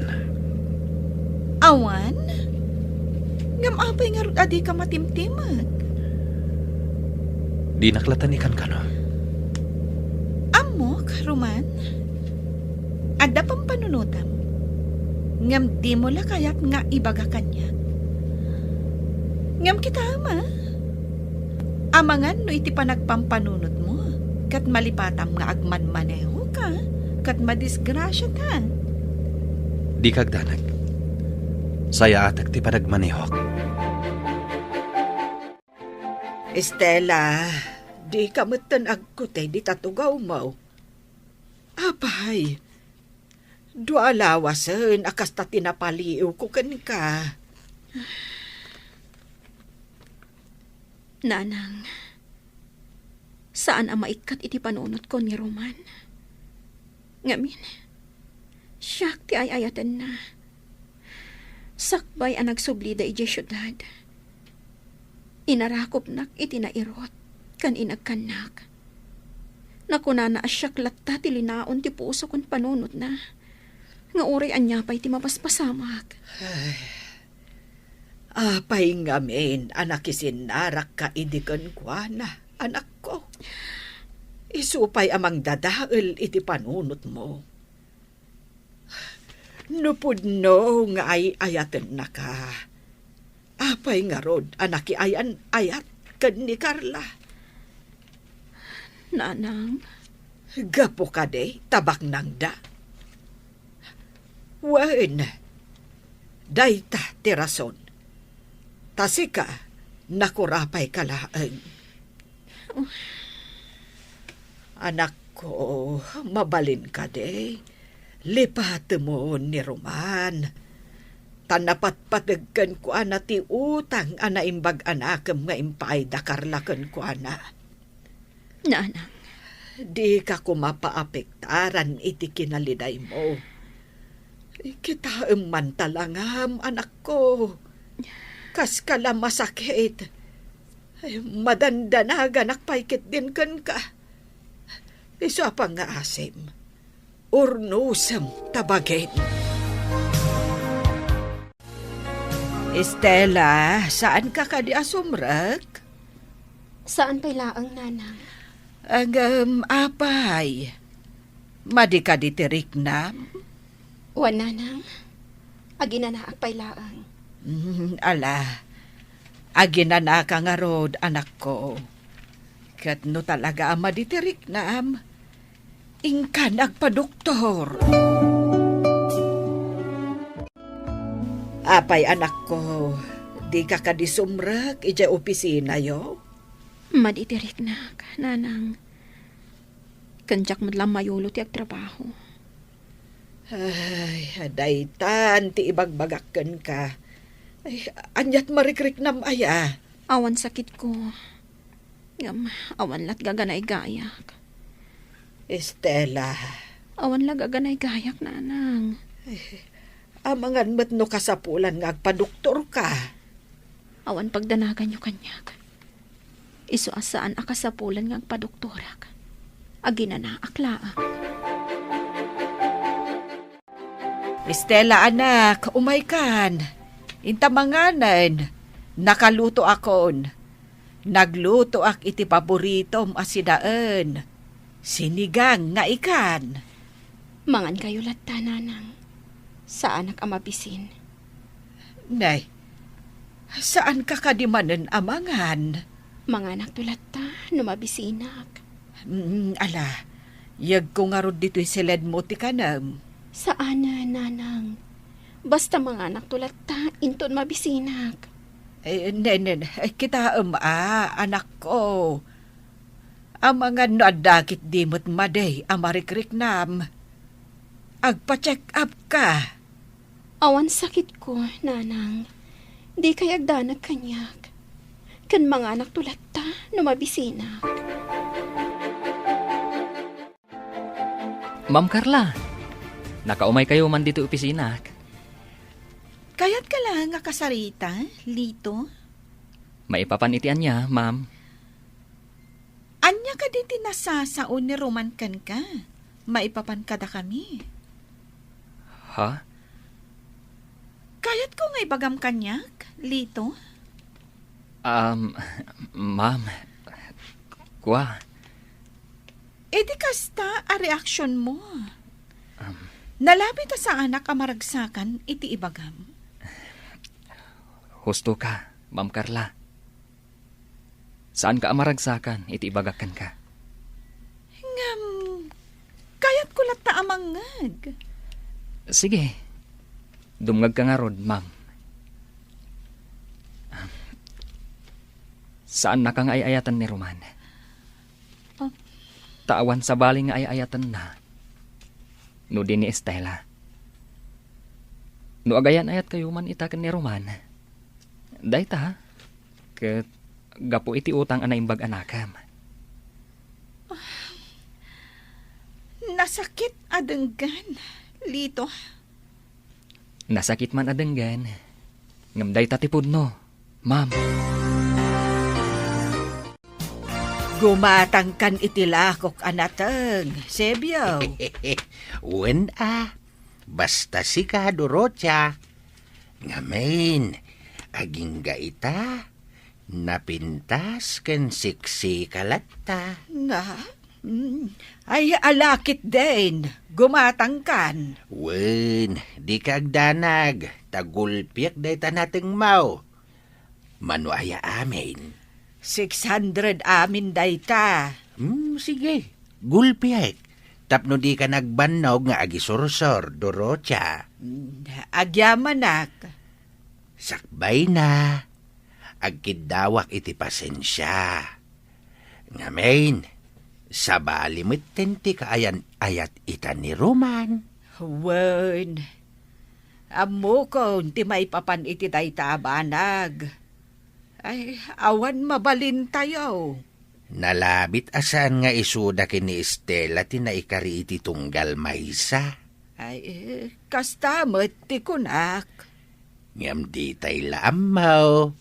Awan? Ngem apay ngarud a dika matimtimag? Dinak latta ikankano. Ammok, Roman. Adda pampanunotam. Ngem dimo la kayat nga ibaga kaniak. Ngem kitaem a, amangan no iti panagpampanunotmo, ket malipatam nga agmanmanehoka, ket madisgrasiata. Dika agdanag. Sayaatek ti panagmanehok. Estela, dika metten agkutay dita tugawmo. Apay, dua a lawasen a kasta ti napaliiwko kenka. Nanang, saan a maikkat iti panunotko ni Roman. Ngamin, siak ti ay-ayatenna. Sakbay a nagsublida idiay siudad, inarakupnak iti nairut ken inagkannak. Nakunana a siak latta ti linaon ti puso ken panunotna, nga uray ania pay ti mapaspasamak. Ay, apay ngamin a nakisinnarakka idi kenkuana, anakko? Isu pay a mangdadael iti panunotmo. No pudno nga ay-ayatennaka, apay ngarud a nakiayan-ayat ken ni Carla? Nanang. Gapu kadi ta baknangda? Wen, dayta ti rason. Ta sika, nakurapayka laeng. Anakko, mabalin kadi? Lipatemon ni Roman. Ta napatpateg kenkuana ti utang a naimbag a nakem nga impaay da Carla kenkuana. Nanang. Dika koma paapektaran iti kinalidaymo. Kitaem man talangam, anakko. Kaska la masakit. Ay, madandanaganak pay ketdin kenka. Isu a pangngaasim, urnosem ta bagen. Estela, saanka kadi a sumrek? Saan pay laeng, Nanang. Ngem, apay, madi kadi ti riknam? Wen, Nanang. Aginanaak pay laeng. Mm, ala, aginanaka ngarud, anakko. Ket no talaga a madi ti riknam, inkan agpadoktor. Apay, anakko, dika kadi sumrek idiay opisinayo? Madi ti riknak, Nanang. Ken diak met la mayulo ti agtrabaho. Ay, daytan ti ibagbagak kenka. Ay, aniat marikriknam aya? Awan sakitko. Ngem, awan lat gaganaygayak. Estela. Awan la gaganaygayak, Nanang. Ay, amangan met no kasapulan nga agpadoktorka. Awan pagdanaganyo kaniak. Isu a saan a kasapulan nga agpadoktorak. Aginanaak laeng. Estela, anak, umaykan. Inta manganen. Nakalutoakon. Naglutoak iti paboritom a sidaen. Sinigang nga ikan. Mangankayo latta, Nanang. Saanak a mabisin. Nay, saanka kadi manen a mangan? Manganakto latta no mabisinak. Mm, ala, yegko ngarud ditoy siledmo ti kanem. Saanen, Nanang. Basta manganakto latta inton mabisinak. Eh, ne, ne, ne, kitaem a, anakko. Amangan no adda ketdi met madi a marikriknam. Agpa-check up ka. Awan sakitko, nanang. Dikay agdanag kaniak. Ken manganakto latta no mabisinak. Ma'am Carla, nakaumaykayo man ditoy opisinak. Kayatka la nga kasarita, Lito? Maipapan iti ania, ma'am? Ania kadi ti nasasao ni Roman kenka maipapan kadakami? Ha? Kayatko nga ibagam kaniak, Lito? Um, ma'am, kua. Iti kasta a reaksionmo. Um, Nalabi ta saanak a maragsakan iti ibagam. Husto ka, Ma'am Carla. Saanka a maragsakan iti ibagak kenka. Ngem, kayatko latta a mangngeg. Sige. Dumngegka ngarud, ma'am. Saannaka nga ay-ayaten ni Roman. Ah. Ta awan sabali nga ay-ayatenna no di ni Estela. No agayan-ayatkayo man ita ken ni Roman, dayta, ket gapu iti utang a naimbag a nakem. Nasakit a denggen, Lito. Nasakit man a denggen, ngem dayta ti pudno, ma'am. Gumatangkan iti lakok a nateng, Sebio. Wen a, basta sika, Dorotia. Ngamin, agingga ita, napintas ken seksi ka latta. Na? Mm. Ay, ala ketdin, gumatangkan. Wen, dika agdanag, ta gulpiek dayta natengmo. Mano aya amin? Six hundred amin dayta. Hmm, sige. Gulpiek. Tapno dika nagbannog nga agisursor, Dorotia. Mm, agyamanak. Sakbayna, agkiddawak iti pasensia. Ngamin, sabali metten ti kaayan-ayat ita ni Roman. Wen, ammokon ti maipapan iti dayta a banag. Ay, awan mabalintayo. Nalabit a saan nga isuda ken ni Estela ti naikari iti tunggal maysa. Ay, eh, kasta met ti kunak. Ngem ditay la ammo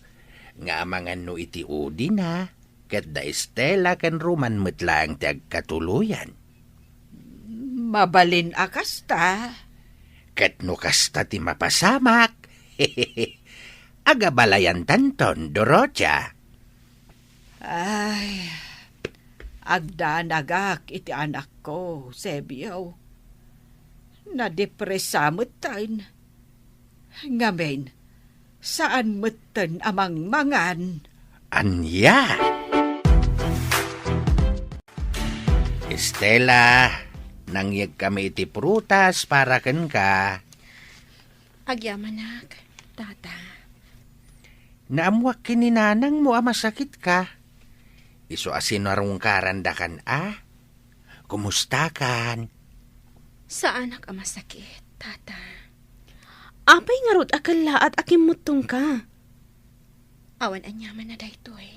nga amangan no iti udina, ket da Estela ken Roman met laeng ti agkatuloyan. Mabalin a kasta. Ket no kasta ti mapasamak, agabalayantanton, Dorotia. Ay, agdanagak iti anakko, Sebio. Nadepresa metten. Ngamin, saan metten a mangmangan. Ania? Estela, nangyegkami iti prutas para kenka. Agyamanak, tata. Naammuak ken ni nanangmo a masakitka. Isu a sinarungkarandakan a? Kumustakan? Saanak a masakit, tata. Apay ngarud a kellaat a kimmuttongka? Awan aniaman a daytoy.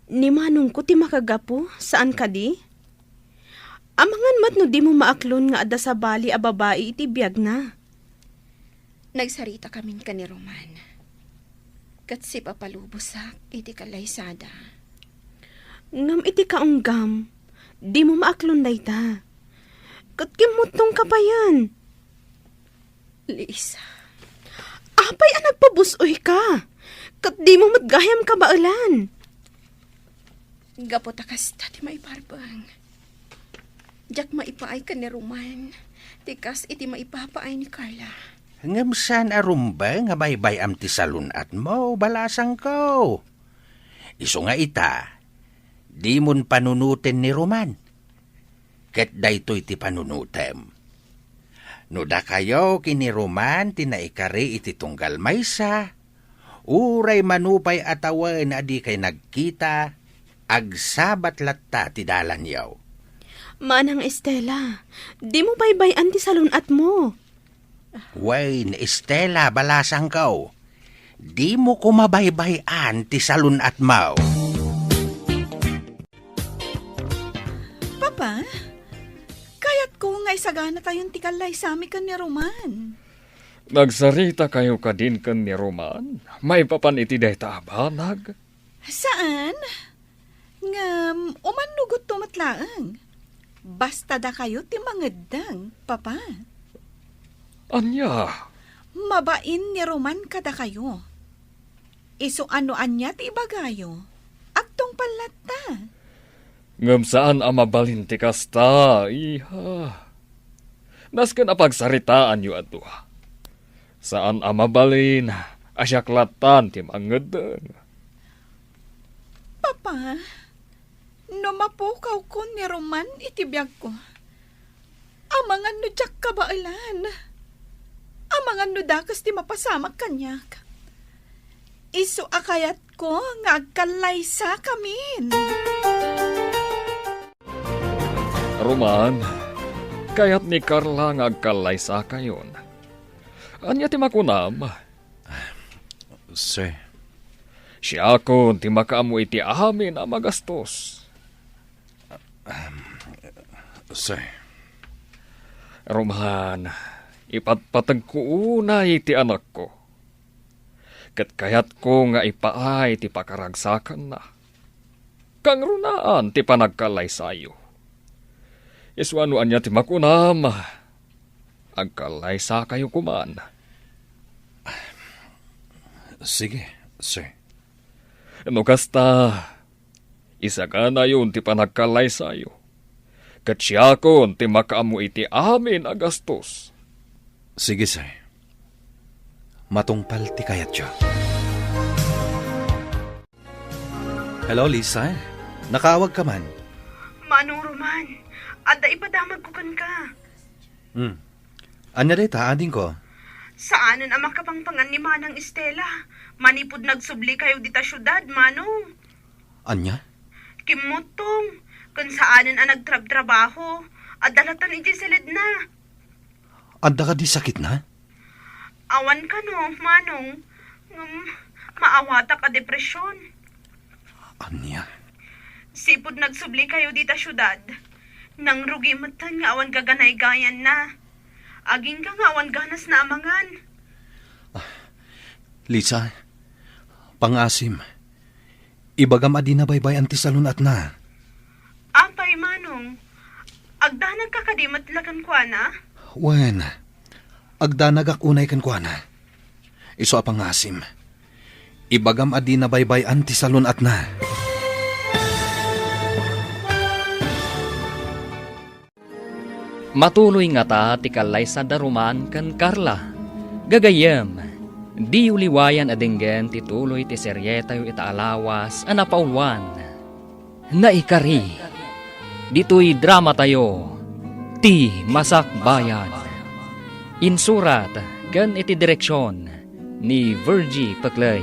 Ni manongko ti makagapu, saan kadi? Amangan met no dimo maaklon nga adda sabali a babai iti biagna. Nagsarita kamin ken ni Roman. Ket sipapalubosak iti kalaysada. Ngem iti kaunggam, dimo maaklon dayta. Ket kimmuttongka payen. Lisa, apay a nagpabus-oyka? Ket dimo met gayam kabaelan. Gapu ta kasta ti maiparbeng. Diak maipaay ken ni Roman, ti kas iti maipapaay ni Carla. Ngem saan a rumbeng a baybay-am ti salun-atmo, balasangko. Isu nga ita, dimon panunoten ni Roman. Ket daytoy ti panunotem. No dakayo ken ni Roman ti naikari iti tunggal maysa, Uray mano pay a tawen a dikay nagkita, agsabat latta ti dalanyo. Manang Estela, dimo baybay-an ti salun-atmo. Wen, Estela, balasangko, dimo koma baybay-an ti salun-atmo. Papa, kayatko nga isaganatayon ti kallaysami ken ni Roman. Nagsaritakayo kadin ken ni Roman maipapan iti dayta a banag? Saan? Ngem, umannogto met laeng. Basta dakayo ti mangeddeng, Papa. Ania? Mabain ni Roman kadakayo. Isu a no ania ti ibagayo, agtungpal latta. Ngem saan a mabalin ti kasta, iha. Nasken a pagsaritaanyo a dua. Saan a mabalin a siak lattan ti mangeddeng. Papa, no mapukawkon ni Roman iti biagko, amangan no diak kabaelan. Amangan no dakes ti mapasamak kaniak. Isu a kayatko nga agkallaysakamin. Roman, kayat ni Carla nga agkallaysakayon. Ania ti makunam? Sir. Siakon ti makaammo iti amin a magastos. Sir. Roman, ipatpategko unay ti anakko. Ket kayatko nga ipaay ti pakaragsakanna. Kangrunaan ti panagkallaysayo. Isu a no ania ti makunam, agkallaysakayo koman. Sige, sir. No kasta, isaganayon ti panagkallaysayo. Ket siakon ti makaammo iti amin a gastos. Sige, sir. Matungpal ti kayatyo. Hello, Lisa. Nakaawagka man. Manong Roman, adda ipadamagko kenka. Hmm. Ania dayta, adingko? Saanen a makapangpangan ni Manang Estela. Manipud nagsubli kayo dita siudad, Manong. Ania? Kimmuttong, ken saanen a nagtrabtrabaho. Adda lattan idiay saledna. Adda kadi sakitna? Awan kano, Manong. Ngem, maawatak a depresyon. Ania? Sipud nagsubli kayo dita siudad, nangrugi metten nga awan gaganaygayanna. Agingga nga awan ganasna a mangan. Ah, Lisa, pangasim. Ibagam a dina baybay-an ti salun-atna. Apay, Manong? Agdanagka kadi met la kenkuana? Wen, agdanagak unay kenkuana. Isu a pangasim. Ibagam a dina baybay-an ti salun-atna. Matuloy ngata ti kallaysa da Roman ken Carla. Gagayyem, diyo liwayan a denggen ti tuloy ti serietayo ita a lawas a napauluan. Naikari, ditoy dramatayo, Ti Masakbayan. Insurat ken iti direksion ni Virgie Peclay.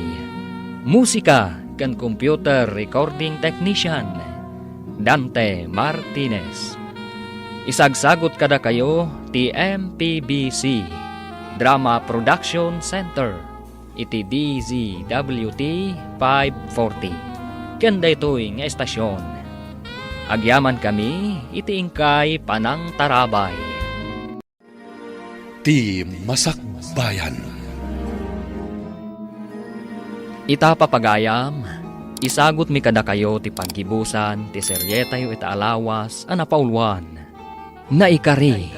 Musika ken computer recording technician, Dante Martinez. Isagsagut kadakayo ti M P B C Drama Production Center iti D Z W T five forty. Ken daytoy nga estasion, agyamankami iti inkay panangtarabay. Ti Masakbayan. Ita, papagayam, isagutmi kadakayo ti paggibusan ti serietayo ita a lawas a napauluan. Naikari,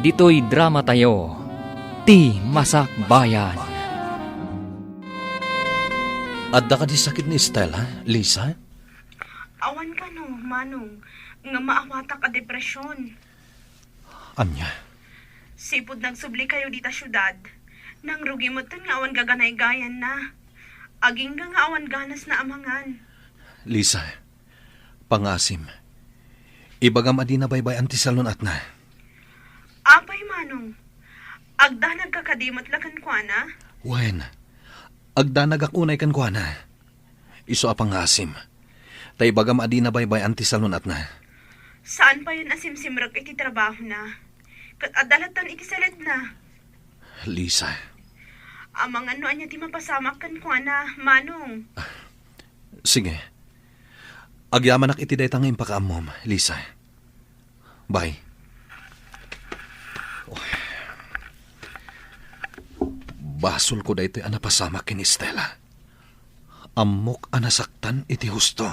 ditoy dramatayo, Ti Masakbayan. Adda kadi sakit ni Estela, Lisa? Awan kano, Manong, nga maawatak a depresyon. Ania? Sipud nagsubli kayo dita siudad, nangrugi metten nga awan gaganaygayanna. Agingga nga awan ganasna a mangan. Lisa, pangasim. Ibagam a dina baybay-an ti salun-atna. Apay, Manong? Agdanagka kadi met la kenkuana? Wen, Agdanagak unay kenkuana. Isu a pangngaasim. Ta ibagam a dina baybay-an ti salun-atna. Saan payen a simsimrek iti trabahona. Ket adda latta iti saledna. Lisa. Amangan no ania ti mapasamak kenkuana, Manong. Sige. Agyamanak iti dayta nga impakaammom, Lisa. Bye. Basolko daytoy a napasamak ken Estela. Ammok a nasaktan iti husto.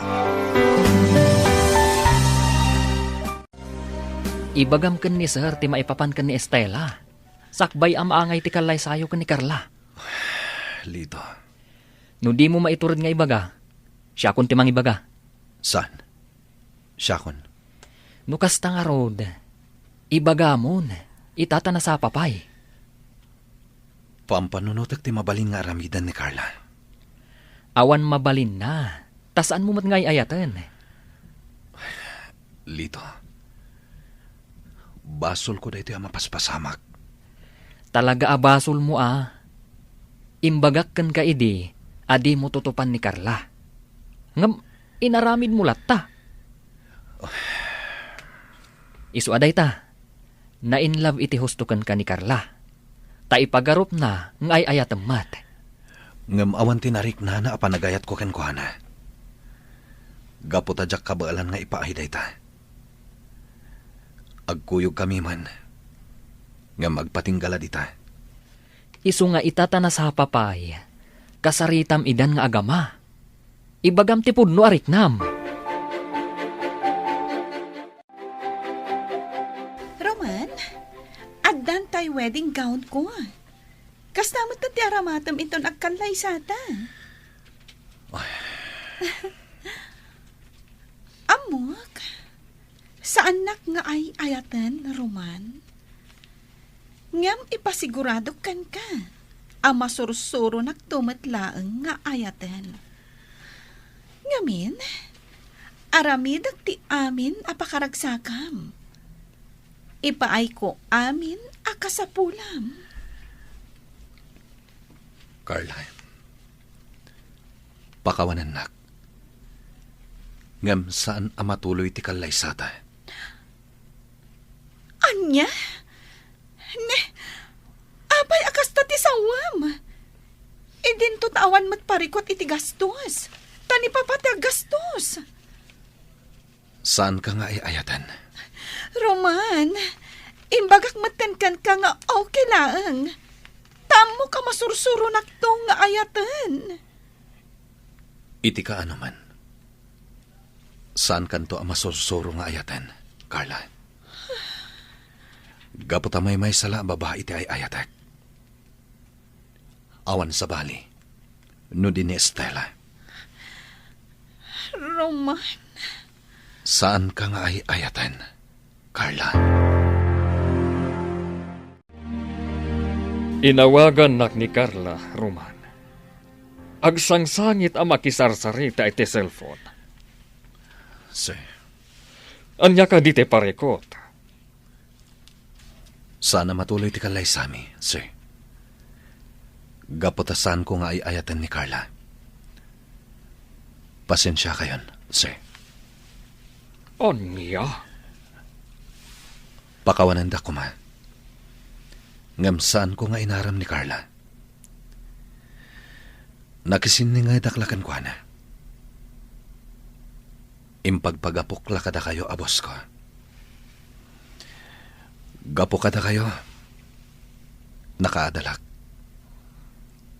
Ibagam ken ni Sir ti maipapan ken ni Estela. Sakbay a maangay ti kallaysayo ken ni Carla. Lito. No dimo maitured nga ibaga, siakon ti mangibaga. Saan? Siakon. No kasta ngarud, ibagamon, ita ta nasapa pay. Pampanunotek ti mabalin nga aramidan ni Carla. Awan mabalinna, ta saanmo met nga ay-ayaten. Lito, basolko daytoy a mapaspasamak. Talaga a basolmo a. Imbagak kenka idi a dimo tutupan ni Carla. Ngem inaramidmo latta. Isu a dayta, na-in love iti husto kenka ni Carla. Ta ipagarupna nga ay-ayatem met. Ngem awan ti nariknana a panagayatko kenkuana. Gapu ta diak kabaelan nga ipaay dayta. Agkuyogkami man, ngem agpatingga la dita. Isu nga ita ta nasapa pay, kasaritam idan nga agama. Ibagam ti pudno a riknam. Roman, addan tay wedding gown ko. Kasta met ti aramatem inton agkallaysata. Ay. Ammok, saannak nga ay-ayaten, Roman. Ngem ipasiguradok kenka a masursuronakto met laeng nga ayaten. Ngamin, aramidek ti amin a pakaragsakam. Ipaayko amin a kasapulam. Caroline, pakawanennak. Ngem saan a matuloy ti kallaysata. Ania? Ne, apay a kasta ti sawam? Idinto ta awan met parikut iti gastos. Ta ni Papa ti aggastos. Saanka nga ay-ayaten? Roman, imbagak met kenka nga okay laeng. Ta ammok a masursuronakto nga ayaten. Iti kaano man, saankanto a masursuro nga ayaten, Carla. Gapu ta maymaysa la a babai ti ay-ayatek. Awan sabali no di ni Estela. Roman. Saanka nga ay-ayaten, Carla. Inawagannak ni Carla, Roman. Agsangsangit a makisarsarita iti cellphone. Sir. Ania kadi ti parikut? Saan a matuloy ti kallaysami, sir. Gapu ta saanko nga ay-ayaten ni Carla. Pasensiakayon, sir. Ania? Pakawanendak koma. Ngem saanko nga inaram ni Carla. Nakisinningedak la kenkuana. Impagpagapok la kadakayo a bosko. Gapu kadakayo, nakaadalak,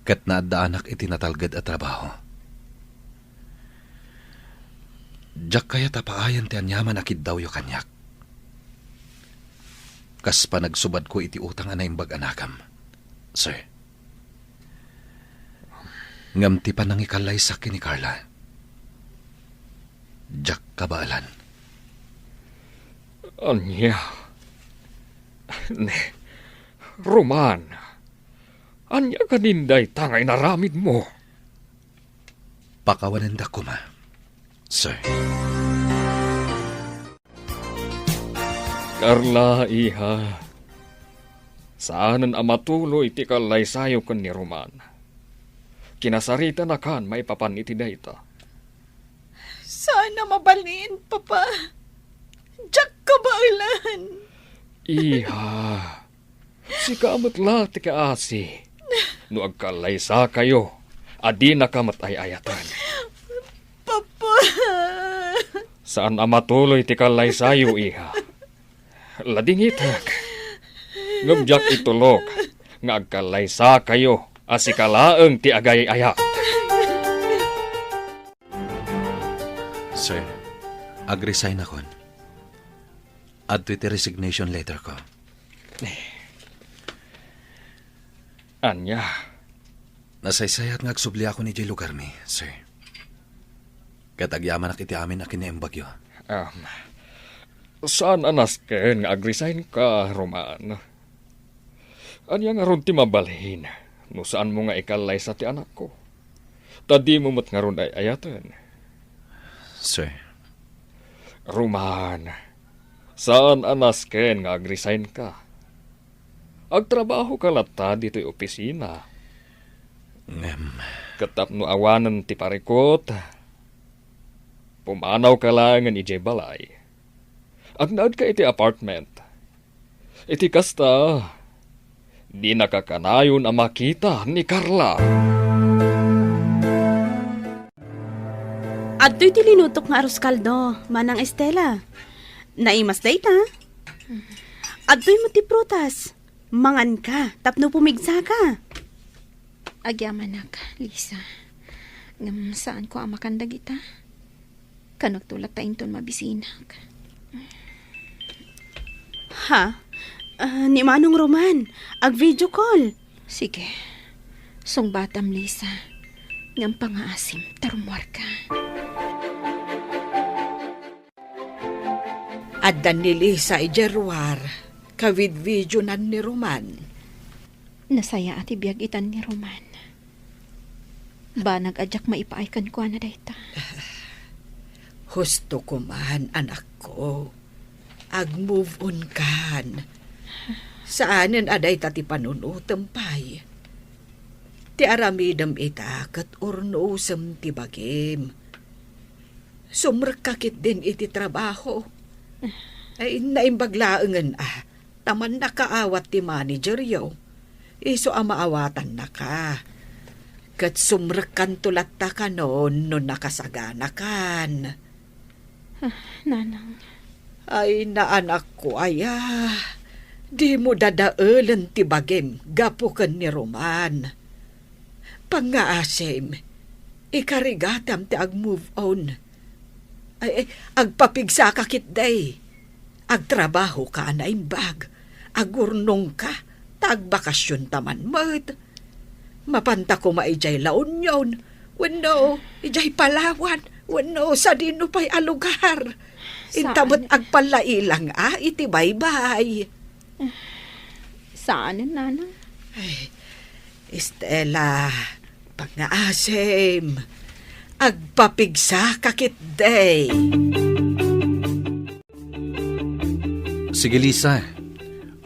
ket naaddaanak iti natalged a trabaho. Diak kayat a paayan ti aniaman a kiddawyo kaniak. Kas panagsubadko iti utang a naimbag a nakam, sir. Ngem ti panangikallaysakmi ni Carla, diak kabaelan. Ania? Ne, Roman, ania kadin dayta nga inaramidmo? Pakawanendak koma, sir. Carla, iha, saanen a matuloy ti kallaysayo ken ni Roman. Kinasaritanak maipapan iti dayta. Saan a mabalin, Papa. Diak kabaelan. Iha, sika met la ti kaasi. No agkallaysakayo, a dinaka met ay-ayaten. Papa! Saan a matuloy ti kallaysayo, iha. Ladingitek. Ngem diak itulok nga agkallaysakayo a sika laeng ti agay-ayat. Sir, agresign akon. Adtoy ti resignation letter ko. Ania? Nasaysayat nga agsubliakon idiay lugarmi, sir. Ket agyamanak iti amin a kinaimbagyo. Um, saan a nasken nga agresign ka, Roman? Ania ngarud ti mabalin no saanmo nga ikallaysa ti anakko? Ta dimo met ngarud ay-ayaten. Sir. Roman, saan a nasken nga agresign ka. Agtrabaho ka latta ditoy opisina. Ngem. Ket tapno awanen ti parikut, pumanaw ka laengen idiay balay. Agnaed ka iti apartment. Iti kasta, dinaka kanayon a makita ni Carla. Adtoy ti linutok nga arroz caldo, Manang Estela. Naimas dayta. Adtoy met ti prutas. Manganka, tapno pumigsaka. Agyamanak, Lisa. Ngem saanko a makan dagita. Kano agtulat ta inton mabisinak. Ha? Ah, ni Manong Roman, ag-video call. Sige. Sungbatam, Lisa. Ngem pangngaasim ta rummuarka. Adda ni Lisa idiay ruar, kavidvidionan ni Roman. Nasayaat ti biag itan ni Roman. Banag a diak maipaay kenkuana dayta. Husto koman, anakko. Ag-move on kan. Saanen a dayta ti panunotem pay. Ti aramidem ita ket urnosem ti bagim. Sumrekka ketdin iti trabaho. Ay, naimbag laengen a, ta mannakaawat ti manageryo. Isu a maawatannaka. Ket sumrekkanto latta kanon no nakasaganakan. Ah, Nanang. Ay, naanakko aya. Dimo dadaelen ti bagim gapu ken ni Roman. Pangngaasim, ikarigatam ti ag-move on. Ay, ay, agpapigsaka ketdi. Agtrabahoka a naimbag. Agurnongka, ta agbakasionta man met. Mapanta koma idiay La Union, wenno idiay Palawan, wenno sadino pay a lugar. Inta met agpallailang a iti baybay. Saanen, Nanang? Ay, Estela, pangngaasim, agpapigsaka ketdi. Sige, Lisa.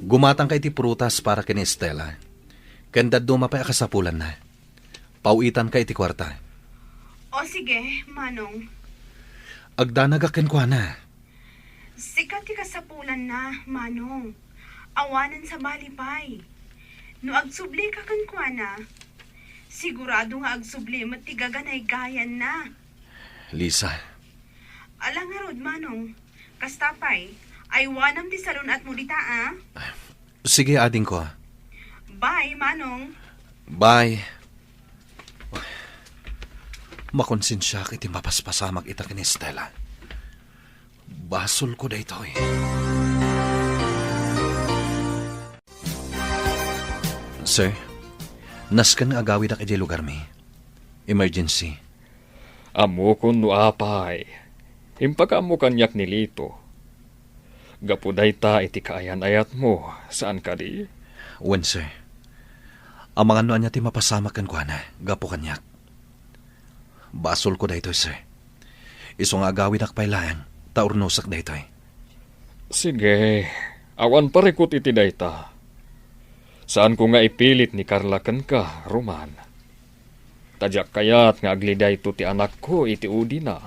Gumatangka iti prutas para ken Estela. Ken dadduma pay a kasapulanna. Paw-itanka iti kuarta. O, sige, Manong. Agdanagak kenkuana. Sika ti kasapulanna, Manong. Awanen sabali pay. No agsublika kenkuana, sigurado nga agsubli met ti gaganaygayanna. Lisa. Ala ngarud, Manong. Kasta pay, aywanam ti salun-atmo dita, a? Sige, adingko. Bye, Manong. Bye. Makonsensiak iti mapaspasamak ita ken Estela. Basolko daytoy. Sir, nasken nga agawidak idiay lugarmi. Emergency. Ammokon no apay. Impakaammo kaniak ni Lito. Gapu dayta iti kaayan-ayatmo, saan kadi? Wen, sir. Amangan no ania ti mapasamak kenkuana, gapu kaniak. Basolko daytoy, sir. Isu nga agawidak pay laeng, ta urnosek daytoy. Sige, awan parikut iti dayta. Saanko nga ipilit ni Carla kenka, Roman. Ta diak kayat nga agli dayto ti anakko iti udina.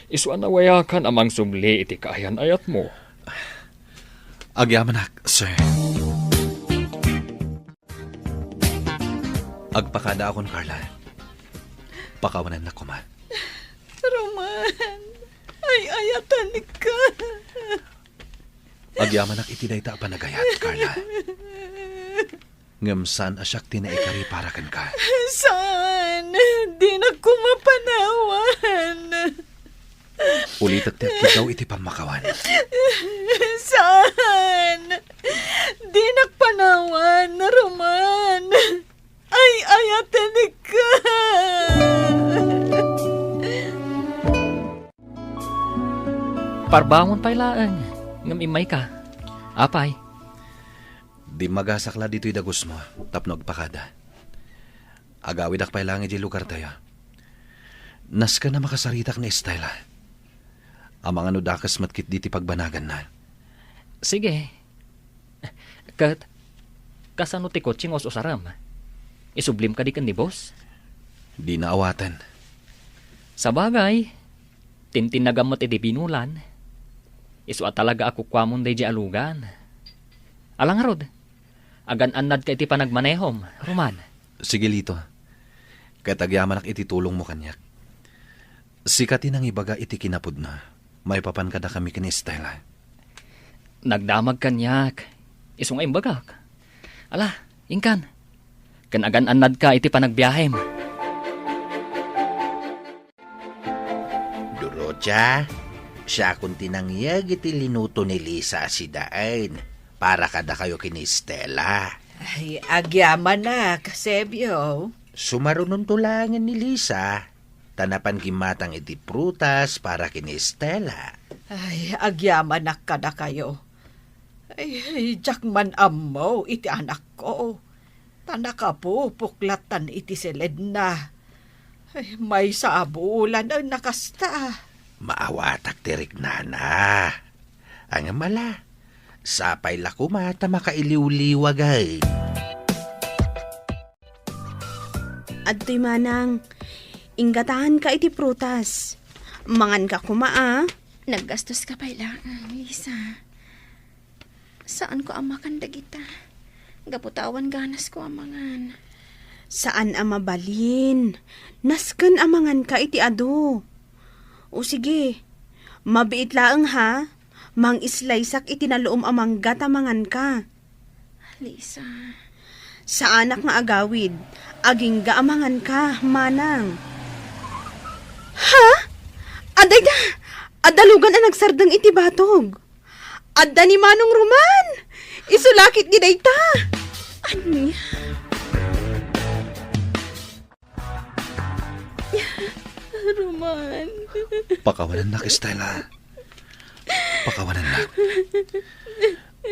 Isu a nawayakan a mangsubli iti kaayan-ayatmo. Agyamanak, sir. Agpakadaakon, Carla. Pakawanannak koma. Roman, ay-ayatenka. Agyamanak iti dayta a panagayat, Carla. Ngem saan a siak ti naikari para kenka. Saan? Dinak koma panawan. Ulitek ti agkidaw iti pammakawan. Saan? Dinak panawan, Roman. Ay-ayatenka. Parbangon pay laeng, ngem immayka. Apay? Dimmagasak la ditoy dagusmo tapno agpakada. Agawidak pay laeng idiay lugartayo. Nasken a makasaritak ni Estela. Amangan no dakes met ketdi ti pagbanaganna. Sige. Ket, kasano ti kotse nga us-usarem? Isublim kadi ken ni boss? Dina awaten. Sabagay, tintinnagam met iti binulan. Isu a talaga a kukuamon daydiay a lugan. Ala ngarud, agan-annadka iti panagmanehom, Roman. Sige, Lito. Ket agyamanak iti tulongmo kaniak. Sika ti nangibaga iti kinapudno maipapan kadakami ken ni Estela. Nagdamag kaniak, isu nga imbagak. Ala, inkan. Ken agan-annadka iti panagbiahem. Dorotia, siakon ti nangyeg iti linuto ni Lisa a sidaen para kadakayo ken ni Estela. Ay, agyamanak, Sebio. Sumarunonto laengen ni Lisa, ta napan gimmatang iti prutas para ken ni Estela. Ay, agyamanak kadakayo. Ay, diak man ammo iti anakko. Ta nakapupok lattan iti siledna. Ay, maysa a bulan a nakasta. Maawatak ti riknana. Ngem ala, sapay la koma ta makailiwliwag. Adtoy manang, inggataanka iti prutas. Manganka koma, a. Naggastoska pay laeng, Lisa. Saanko a makan dagita. Gapu ta awan ganasko a mangan. Saan a mabalin. Nasken a manganka iti adu. O sige, mabiit laeng ha. Mangislaysak iti naluom a mangga ta manganka. Lisa. Saanak nga agawid. Agingga a manganka, manang. Ha? Adda ita! Adda lugan a nagsardeng iti batog. Adda ni Manong Roman! Isu la ketdi dayta! Ania? Roman. Pakawanannak, Estela. Pakawanannak.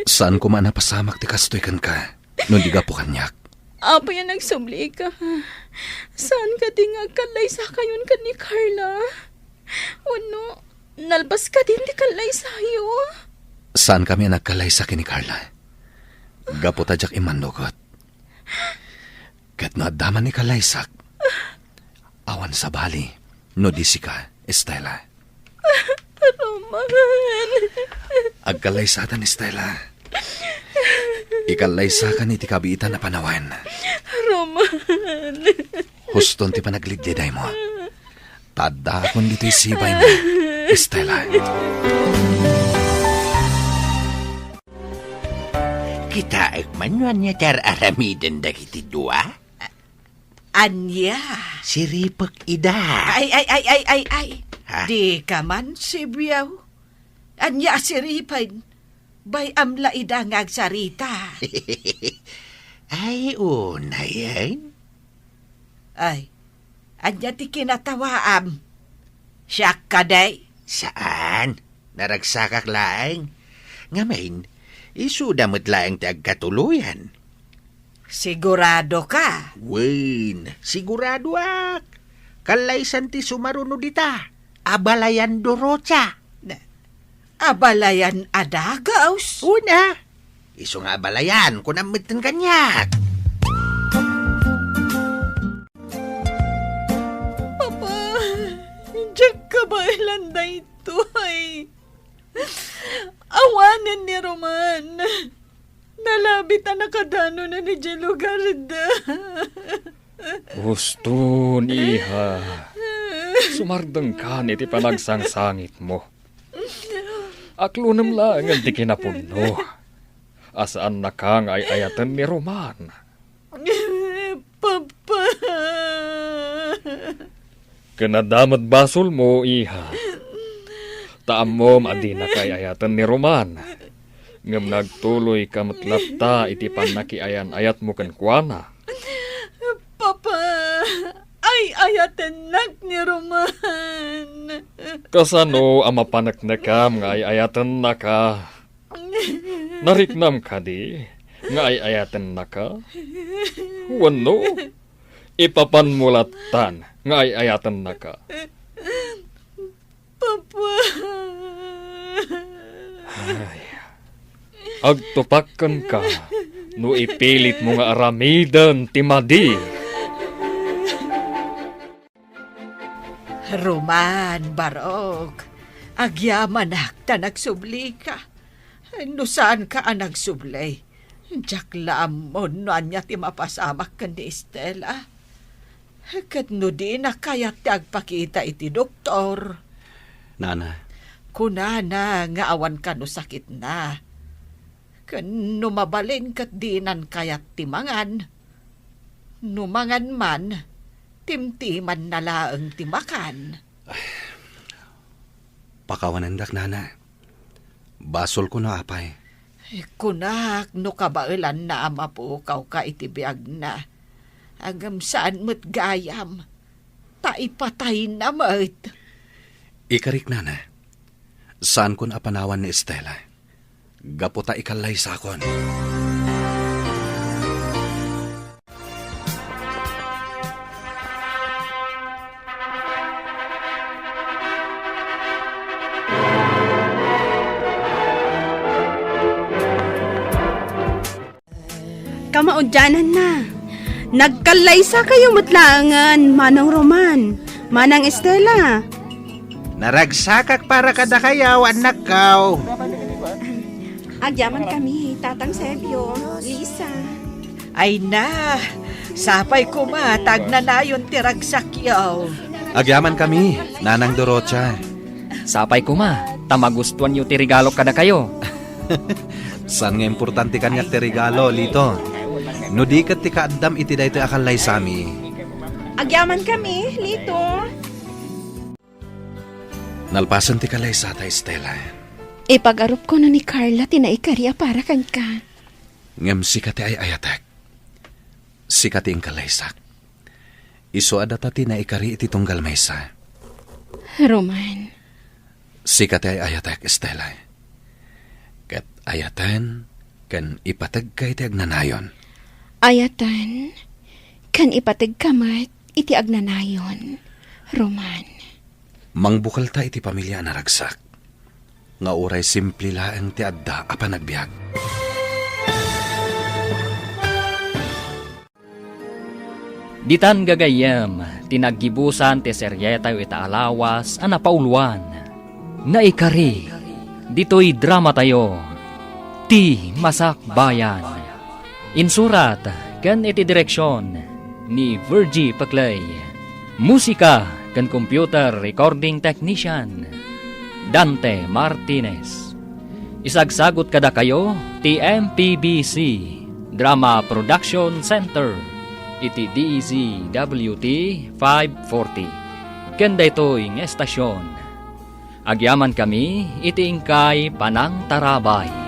Saan koma a napasamak ti kastoy kenka, no di gapu kaniak. Apay a nagsublika? Saan kadi nga agkallaysakayon ken ni Carla? Wenno, nalpas kadin ti kallaysayo? Saankami a nagkallaysa ken ni Carla. Gapu ta diak immannugot. Ket no adda man ikallaysak, awan sabali no di sika, Estela. Roman. Agkallaysatan, Estela. Ikallaysakan iti kabiitan a panawen. Roman. Huston ti panaglidlidaymo. Ta addaakon ditoy sibaymo, Estela. Kitaek man no ania ti ar-aramiden dagiti dua? Ania? Siripek ida. Ay, ay, ay, ay, ay, ay. Ha? Dika man sibiaw. Ania a siripen? Bay-am la ida nga agsarita. Ay, unayen. Ay, ania ti kinatawaam? Siak kadi? Saan. Naragsakak laeng. Ngamin, isuda met laeng ti agkatuloyan. Siguradoka? Wen, siguradoak. Kallaysan ti sumaruno dita. Abalayan Dorotia. Na, abalayan a dagus? Una. Isu nga abalayan, kunam metten kaniak. daytoy. Awanen ni Roman. Nalabit a nakadanona idiay lugarda. Huston, iha. Sumardengkan iti panagsangsangitmo. Aklonem laengen ti kinapudno a saannaka nga ay-ayaten ni Roman. Papa. Ken adda met basolmo, iha. Ta ammom a dinaka ay-ayaten ni Roman. Ngem nagtuloyka met latta iti pannakiayan-ayatmo kenkuana. Papa, ay-ayatennak ni Roman. Kasano a mapaneknekam nga ay-ayatennaka? Nariknam kadi nga ay-ayatennaka? Wenno, ipapanmo lattan nga ay-ayatennaka? Papa. Ay, agtupak kenka no ipilitmo nga aramiden ti madi. Roman, Barok, agyamanak ta nagsublika. No saanka a nagsubli, diak la ammon no ania ti mapasamak ken ni Estela. Ket no dina kayat ti agpakita iti doktor. Nana. Kunana nga awan kano sakitna. Ken no mabalin ket dinan kayat ti mangan. No mangan man, timtimanna laeng ti makan. Pakawanendak, nana. Basolko no apay. Kunak no kabaelanna a mapukawka iti biagna. Ngem saan met gayam, ta ipatayna met. Ikarik, nana. Saankon a panawan ni Estela. Gapu ta ikallaysakon. Kamaudiananna, nagkallaysakayo met laengen, Manong Roman, Manang Estela. Naragsakak para kadakayo, annakko. Agyamankami, Tatang Sebio, Lisa. Ay na, sapay koma ta agnanayon ti ragsakyo. Agyamankami, Nanang Dorocha. Sapay koma ta magustuanyo ti regalo kadakayo. Saan nga importante kaniak ti regalo, Lito. No di ket ti kaaddam iti daytoy a kallaysami. Agyamankami, Lito. Nalpasen ti kallaysata, Estela. Ipagarupko no ni Carla ti naikari a para kenka. Ngem sika ti ay-ayatek. Sika ti inkallaysak. Isu a data ti naikari iti tunggal maysa. Roman. Sika ti ay-ayatek, Estela. Ket ayaten ken ipategka iti agnanayon. Ayaten ken ipategka met iti agnanayon, Roman. Mangbukelta iti pamilia a naragsak, nga uray simple laeng ti adda a panagbiag. Ditan gagayyem ti naggibusan ti serietayo ita a lawas a napauloan, Naikari, ditoy dramatayo, Ti Masakbayan. Insurat ken iti direksion ni Virgie Peclay. Musika ken computer recording technician, Dante Martinez. Isagsagut kadakayo ti M P B C Drama Production Center iti D Z W T five forty. Ken daytoy nga estasion, agyamankami iti inkay panangtarabay.